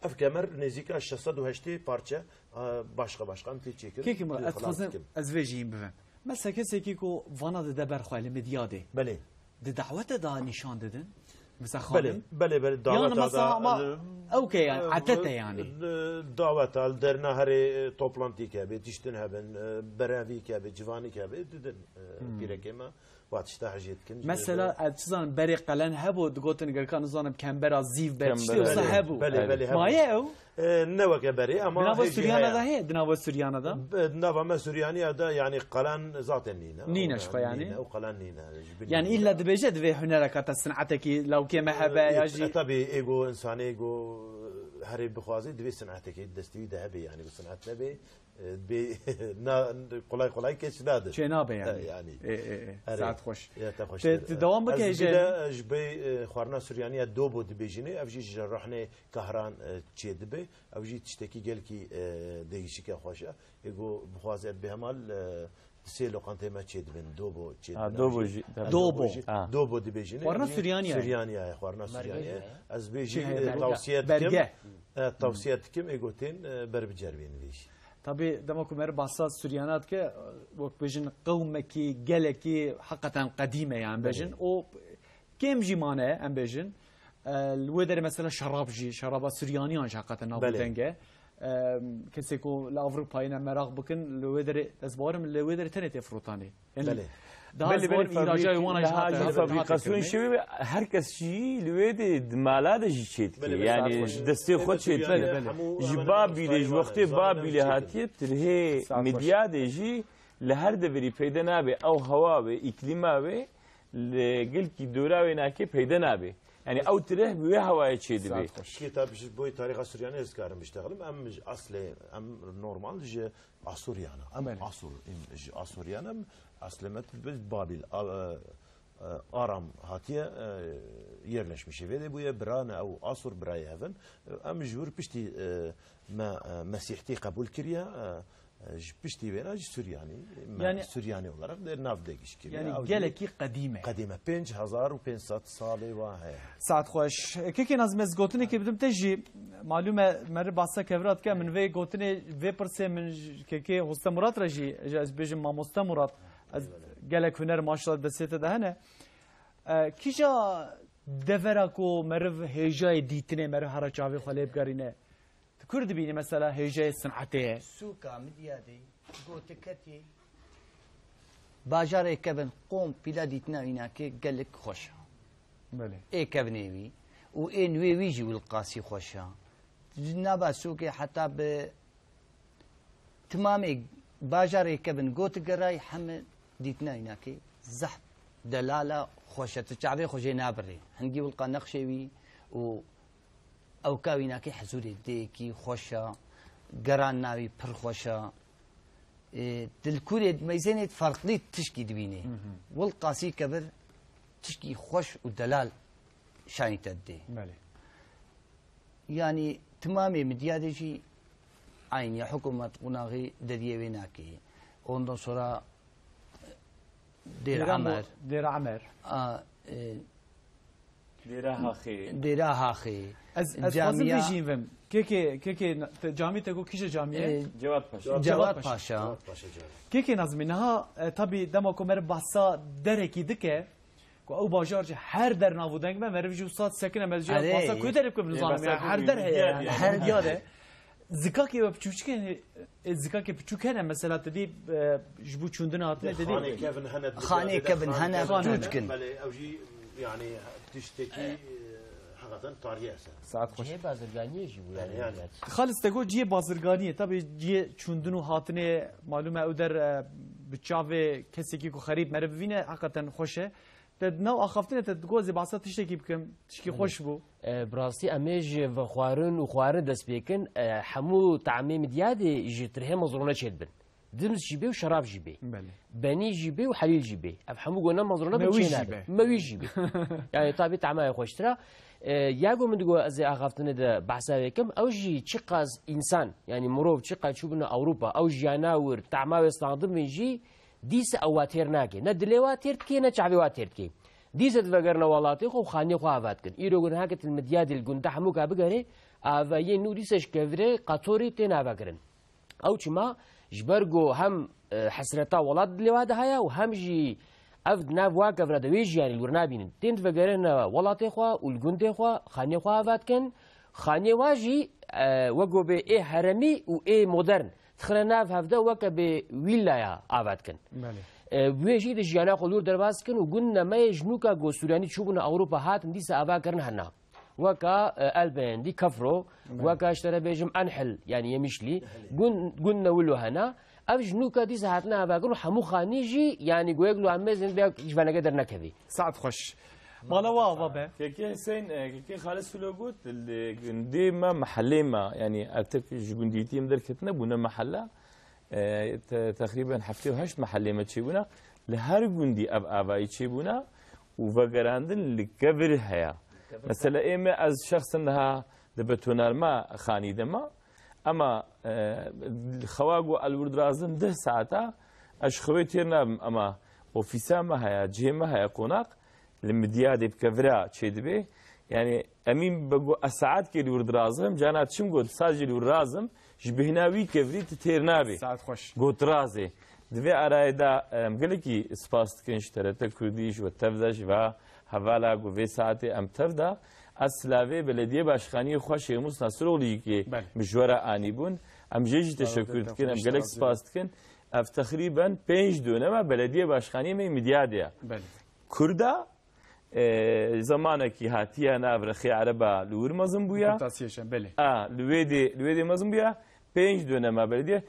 ev kemer nêzîka şeş sed û heştê parçe, e, başqa başqa em tê çêkirin. Kêkî Murat, ez Xelas dixwazim dikim. ez vê jî hîn bivim. Mesela kesekî ku vana dide ber xwe li Midyadê. Belê. Di dawete de nîşan didin? Mesela Belê, xanî? belê, belê, Yan daweta mesela da, ama e, ew ke yani, e, adete yani. e, daweta, li derna herê, e, toplantîk hebe, tiştin hebin, e, berevîk hebe, civanîk hebe, didin, e, Hmm. pîrekê me, wa tişta hejê dikin, ji Mesela, e, çi zanim, berê qelen hebû, digotin, gerka nizanim, kembera zîv be, tiştê Kembera wisa zîv. hebû. Belê, belê, hebû. Maye ew? E, ne weke berê, ama Di nava hejî Suryana heye. de heye, di nava Suryana de? Be-, di nava me Suryaniya de, yani, qelen zaten nîne. Nîne Ona ji xwe, yani? nîne, ew qelen nîne. Ji bilî Yani nîne. illa dibêje divê hunereka te, sinetekî, lawkê me hebe, E, ya e, jî tabii, ego, insanê, ego, herê bixwaze, divê sinetekî destî wî de hebe, yani, bu sinet nebe, e, bê, na, kolay kolay keç nade. Çê nabe yani. E, yani. E, e, e. Herê. Saet xweş. Ya, te xweş Te, kir. te dewam bike, Ez jî jî de, e, ji bê, e, xwarina Suryaniya dobo dibêjinê, ev jî ji rehnê Kahran, e, çê dibe. Ew jî tiştekî gelkî, e, değişik e, xweş e. Ê ku bixwaze bêhema li, e, sê loqanteyê me çê dibin. Dobo çê Ha, dibin. dobo Ew jî, jî, tabii. Dobo. dobo jî, Ha. dobo dibêjin. Xwarina Ew jî Suryaniye. Suryaniye, xwarina Mergê Suryaniye. ye. Ez bê jî, Çi e, heye, berge? tavsiye dikim. Berge. E, tavsiye dikim, ê ku tên, e, berbiceribîn vê jî. Tabii, dema ku meriv bahsa Suryana dike, wek bêjin qewmekî, gelekî heqeten qedîm e, yani, Belê. bêjin. O kêm jî mane, em bêjin. E, li wê derê mesela şerab jî, şeraba Suryaniyan jî heqeten navûdeng e. Belê. E, kesê ku li Avrupayê ne meraq bikin, li wê derê, ez bawerim li wê derê tenê tê firotanê. Yani, Belê. daha Belê, ez bawerim belê, îhraca fabrîk-, wana jî niha hate, jî hate, hate fabrîkasyonê kirinê. şewê ve her kes jî li wê de di mala de jî çê dike. Belê, belê. Yani, Saet xweş. destê xwe Belê, çê belê, dike. belê. Hemû Ji hemen hemen Babilê, ji ustayê wextê wan e, Babilê zaten çê dike. hatiye, tirhê Saet xweş. Midyadê jî li her deverî peyde nabe. Ew hewa ve, îklîma ve, li gelkî dora wê nake peyde nabe. Yani ew tireh bi wê hewayê çê dibe. Saet xweş. Kê tabi ji boyê tarîxa Suryanê ez karim biştexlim. Em ji aslê, em normal ji Asûryan e. Em Belê. Asûr, em ji Asûryan em. Aslê me bi Babil, a, e, e, Aram hatiye, e, yerleşmişê vê de bûye. Birane ew Asûr birayê hevin. Em ji wir piştî, e, me, e, Mesîhtî qebûl kiriye. E, Ji piştî wêna jî Suryanî, me Yani Suryanî olarak de nav de giş kiriye. Yani Ew jî gelekî qedîm e. Qedîm e. Pênc hezar û pênc sed salê wa heye. Saet xweş. Kekê Nazim, ez gotinekê bidim te jî, malûm e, meriv bahsa kevira dike, min vê gotinê, vê pirsê min ji kekê Hoste Murat re jî, ji ez bêjim Mamoste Murat, ez Eyvallah. gelek huner maşallah destê te de hene. E, kîja devera ku meriv hêjayê dîtinê meriv hera çavê xwe lê bigerîne? Tu kur dibînî mesela hêjayê sinetê ye? Sûka Midyadê gotiketê bajarê kevin komple dîtina wînakê gelek xweş e. Belê. Ê kevinê wî û ên wê wî jî wilqasî xweş e. Ji nava sûkê heta bi timamê bajarê kevin gotigeray heme dîtina wînakê zehf delala xweş e. Tu çavê xwe jê nabirê. Hingî wilqa nexşê wî û Ewka wînakê hezûrê dêkî xweş e, geran navî pir xweş e. Ê, dilkûrê meyzênê farklî tişkî dibînê. Hı hı. Wil qasî kevir tişkî xweş û delal şanî te didê. Belê. Yanî timamê Midyadê jî eynî hikûmet qonaxî deriyê wê nake. Ondan sonra Dêr Dêra Mo-, Emer. Dêra Emer. A, e, Dêra Haxê. Dêra Haxê. Ez, ez dixwazim Camiya vê jî vim. Kekê, kekê na-, te, camî te got kîje camî ye? E, Cevat Paşa. Cevat Cevat Paşa. Paşa. Cevat Paşa Cevat. Kekê Nazmî, niha, e, tabî dema ku meriv behsa derekî dike, ku ew bajar jî her der nav û deng be, meriv jî wisa sekine, meriv jî Erê. Behsa ku derê bikim Ê, nizanim behsa ya, ku her der heye Midyadê yani. Yani. Her Midyadê. Zikakê we piçûçik hene, e, zikakê piçûk hene, mesela te dî, e, ji bo çûndina hatine te dî. Xanê kevin hene, Xanê kevin hene, piçûçik in. Belê, ew jî, yani, tiştekî, e, heqeten tarî eser. Saet xweş. Cihê bazirganiyê jî bû yani. Yani, yani. Xalis te got cihê bazirganiyê, tabii cihê çûndin û hatinê, malûm e, ew der, e, bi çavê kesekî ku xerîb meriv bivîne, heqeten xweş e. Te di nav axaftinê te digot ez ê behsa tiştekî bikim, tiştekî Belê. Xweş bû. E, bi rastî em ê ji vexwarin û xwarin dest pê kin, e, hemû tamê Midyadê ji tirhê mezrûne çêdibin. Dims jî bê û şerab jî bê. Belê. Benî jî bê û helîl jî bê. Ev hemû go ne mezrûne bi Mewî çê jî nabe. Be. Mewî jî bê. Yani tabî tama xweştir e. E, ya go min digot ez ê axaftinê de behsa wê kim, ew jî çiqas însan, yani mirov çiqas çûbûne Ewropa, ew jiyana wir, tama wê standibin jî, Dîsa ew wa têr nake. Ne dilê wa têr dike, ne çavê wa têr dike. Dîsa divegerine welatê xwe û xaniyê xwe ava dikin. Îro guneheke til Midyadê li gunda hemûka bigere, avayiyên nû dîsa ji kevirê qatorî tên avakirin. Ew çima? Ji ber ku hem, e, hesreta welat dilê wa de heye û hem jî ev di nav wa kevira de wê jiyanê li wir nabînin. Tên divegerine welatê xwe û li gundê xwe xaniyê xwe ava dikin. Xaniyê wa jî, e, wek ku bê ê heremî û ê modern. Dixine nav hevde weke bi vîllaya ava dikin. Belê. E, wê jî di jiyana xwe lûr derbas dikin û gund nemeyê ji nûka ku Suryanî çûbûne Ewropa hatin dîsa ava kirin hena. Weka, e, Elbeyendî, Kefro, Belê. Weka ji te re bêjim Enhil, yani Yemişli, Enhil. Gund, gund ne wilo hena. Ev ji nûka dîsa hatine ava kirin û hemû xanî jî, yani goyek lo em mêzin vê ji venege dernekevî. Saet xweş. Mala we ava be. Kekê Hüseyin, e, kekê Xalis Filo got, li gundê me, mehellê me, yani ev tek ji gundîtiyê me derketine, bûne mehella. E, te-, teqrîben heftê û heşt mehellê me çêbûne. Li her gundî ev avayî çêbûne û vegerandin li kevir heye. Mesela ê me, ez şexsen niha di betonarma xanî de me. Ema, e, xewa ku ez li wir dirazim deh saeta, ez ji xewê têr nabim, ema ofîsa me heye, cihê me heye, qonax, li Midyadê bi kevira çêdibe. Yani, emîn be ku ez saetkê li wir dirazim, cana çim got, saet jî li wir razim, ji bêhna wî kevirî tu têr nabê. Saet xweş. Got razê. Di vê arayê de, em gelekî spas dikin ji T R T Kurdî, ji we tev de, ji va hevala ku vê saetê em tev de. Ez silavê Belediyê Başkaniyê xwe Şêx Mûs Nasiroglu yekê Belê. Bi ji we re anîbûn. Em jê jî teşekkür dikin, em gelek spas dikin. Ev teqrîben pênc dönema Belediyê Başkaniyê me Midyadê ye. Belê. Kurda, e, zemanekî hatiye nav rexê ereba li wir mezin bûye. Kurtasiyê şe, belê. A, li wê dê, li wê dê mezin bûye. Pênc dönema belediye.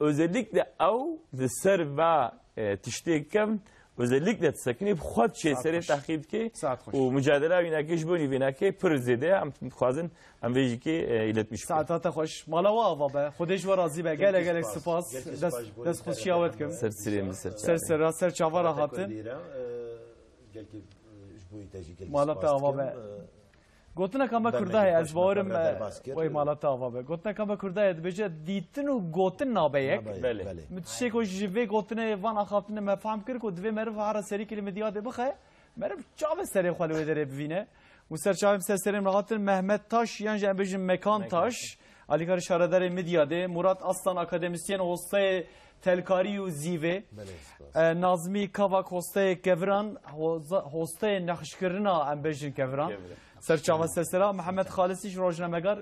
Özellikle ew di ser va, e, tiştê kevn, özellikle disekinê bi xwe diçê Saet serê xweş. Teqîb dike Saet xweş. Û mücadela wî nake ji bo nîvê nake pir zêde ye. Em dixwazin em vê jî kê, e, iletmiş bikin. Saeta te xweş. Mala we ava be. Xwedê ji we razî be. Gelek, gelek spas. Gelek spas ji bo dest xweşiya we dikim. Ser sirê min, ser çavê. Ser sira, ser çava re hatin. Gelkî, e, ji bo te jî gelkî Mala te spas ava dikim. Be. E, Gotineka me Kurda heye, ez bawerim, wey mala te ava be. Gotineka me Kurda heye, dibêje dîtin û gotin nabe yek. Nabe yek, Belê. Belê. Min tiştê ku ji vê gotinê van axaftinê me fehm kir ku divê meriv here serîkî li Midyadê bixe, meriv çavê serê xwe li wê derê bivîne. Û ser çavê min ser serê min hatin Mehmet Taş, yan jî em bêjin Mekan Mekan Taş. Taş. Alîkarê şaredarê Midyadê, Murat Aslan, akademisyen, hostayê telkarî û zîvê. Belê, spas. E, Nazmî Kavak, hostayê keviran, hoza-, hostayê nexşkirina, em bêjin keviran. Keviran. Ser çava ser sera, Mihemed Xalisî ji rojnamegar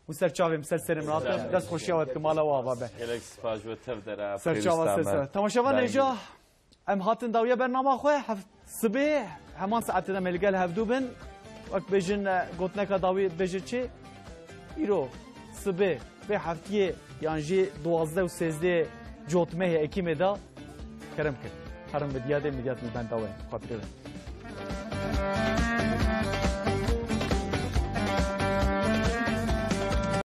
û ser çavê min ser serê min hatin. Dest xweşiya we dikim, mala we ava be. Gelek spas ji we tev de re. Ser çava ser sera. Temaşevan hêja, Em hatin dawiya bernama xwe, heft-, sibê heman saetê de me li gel hevdû bin. Wek bêjin, e, gotineka dawî bêje çi? Îro, sibê, vê heftiyê yan jî duwazdeh û sêzdeh cotmehê Ekîmê de kerem kir. Herin Midyadê, Midyad li benda we. Xatirê we.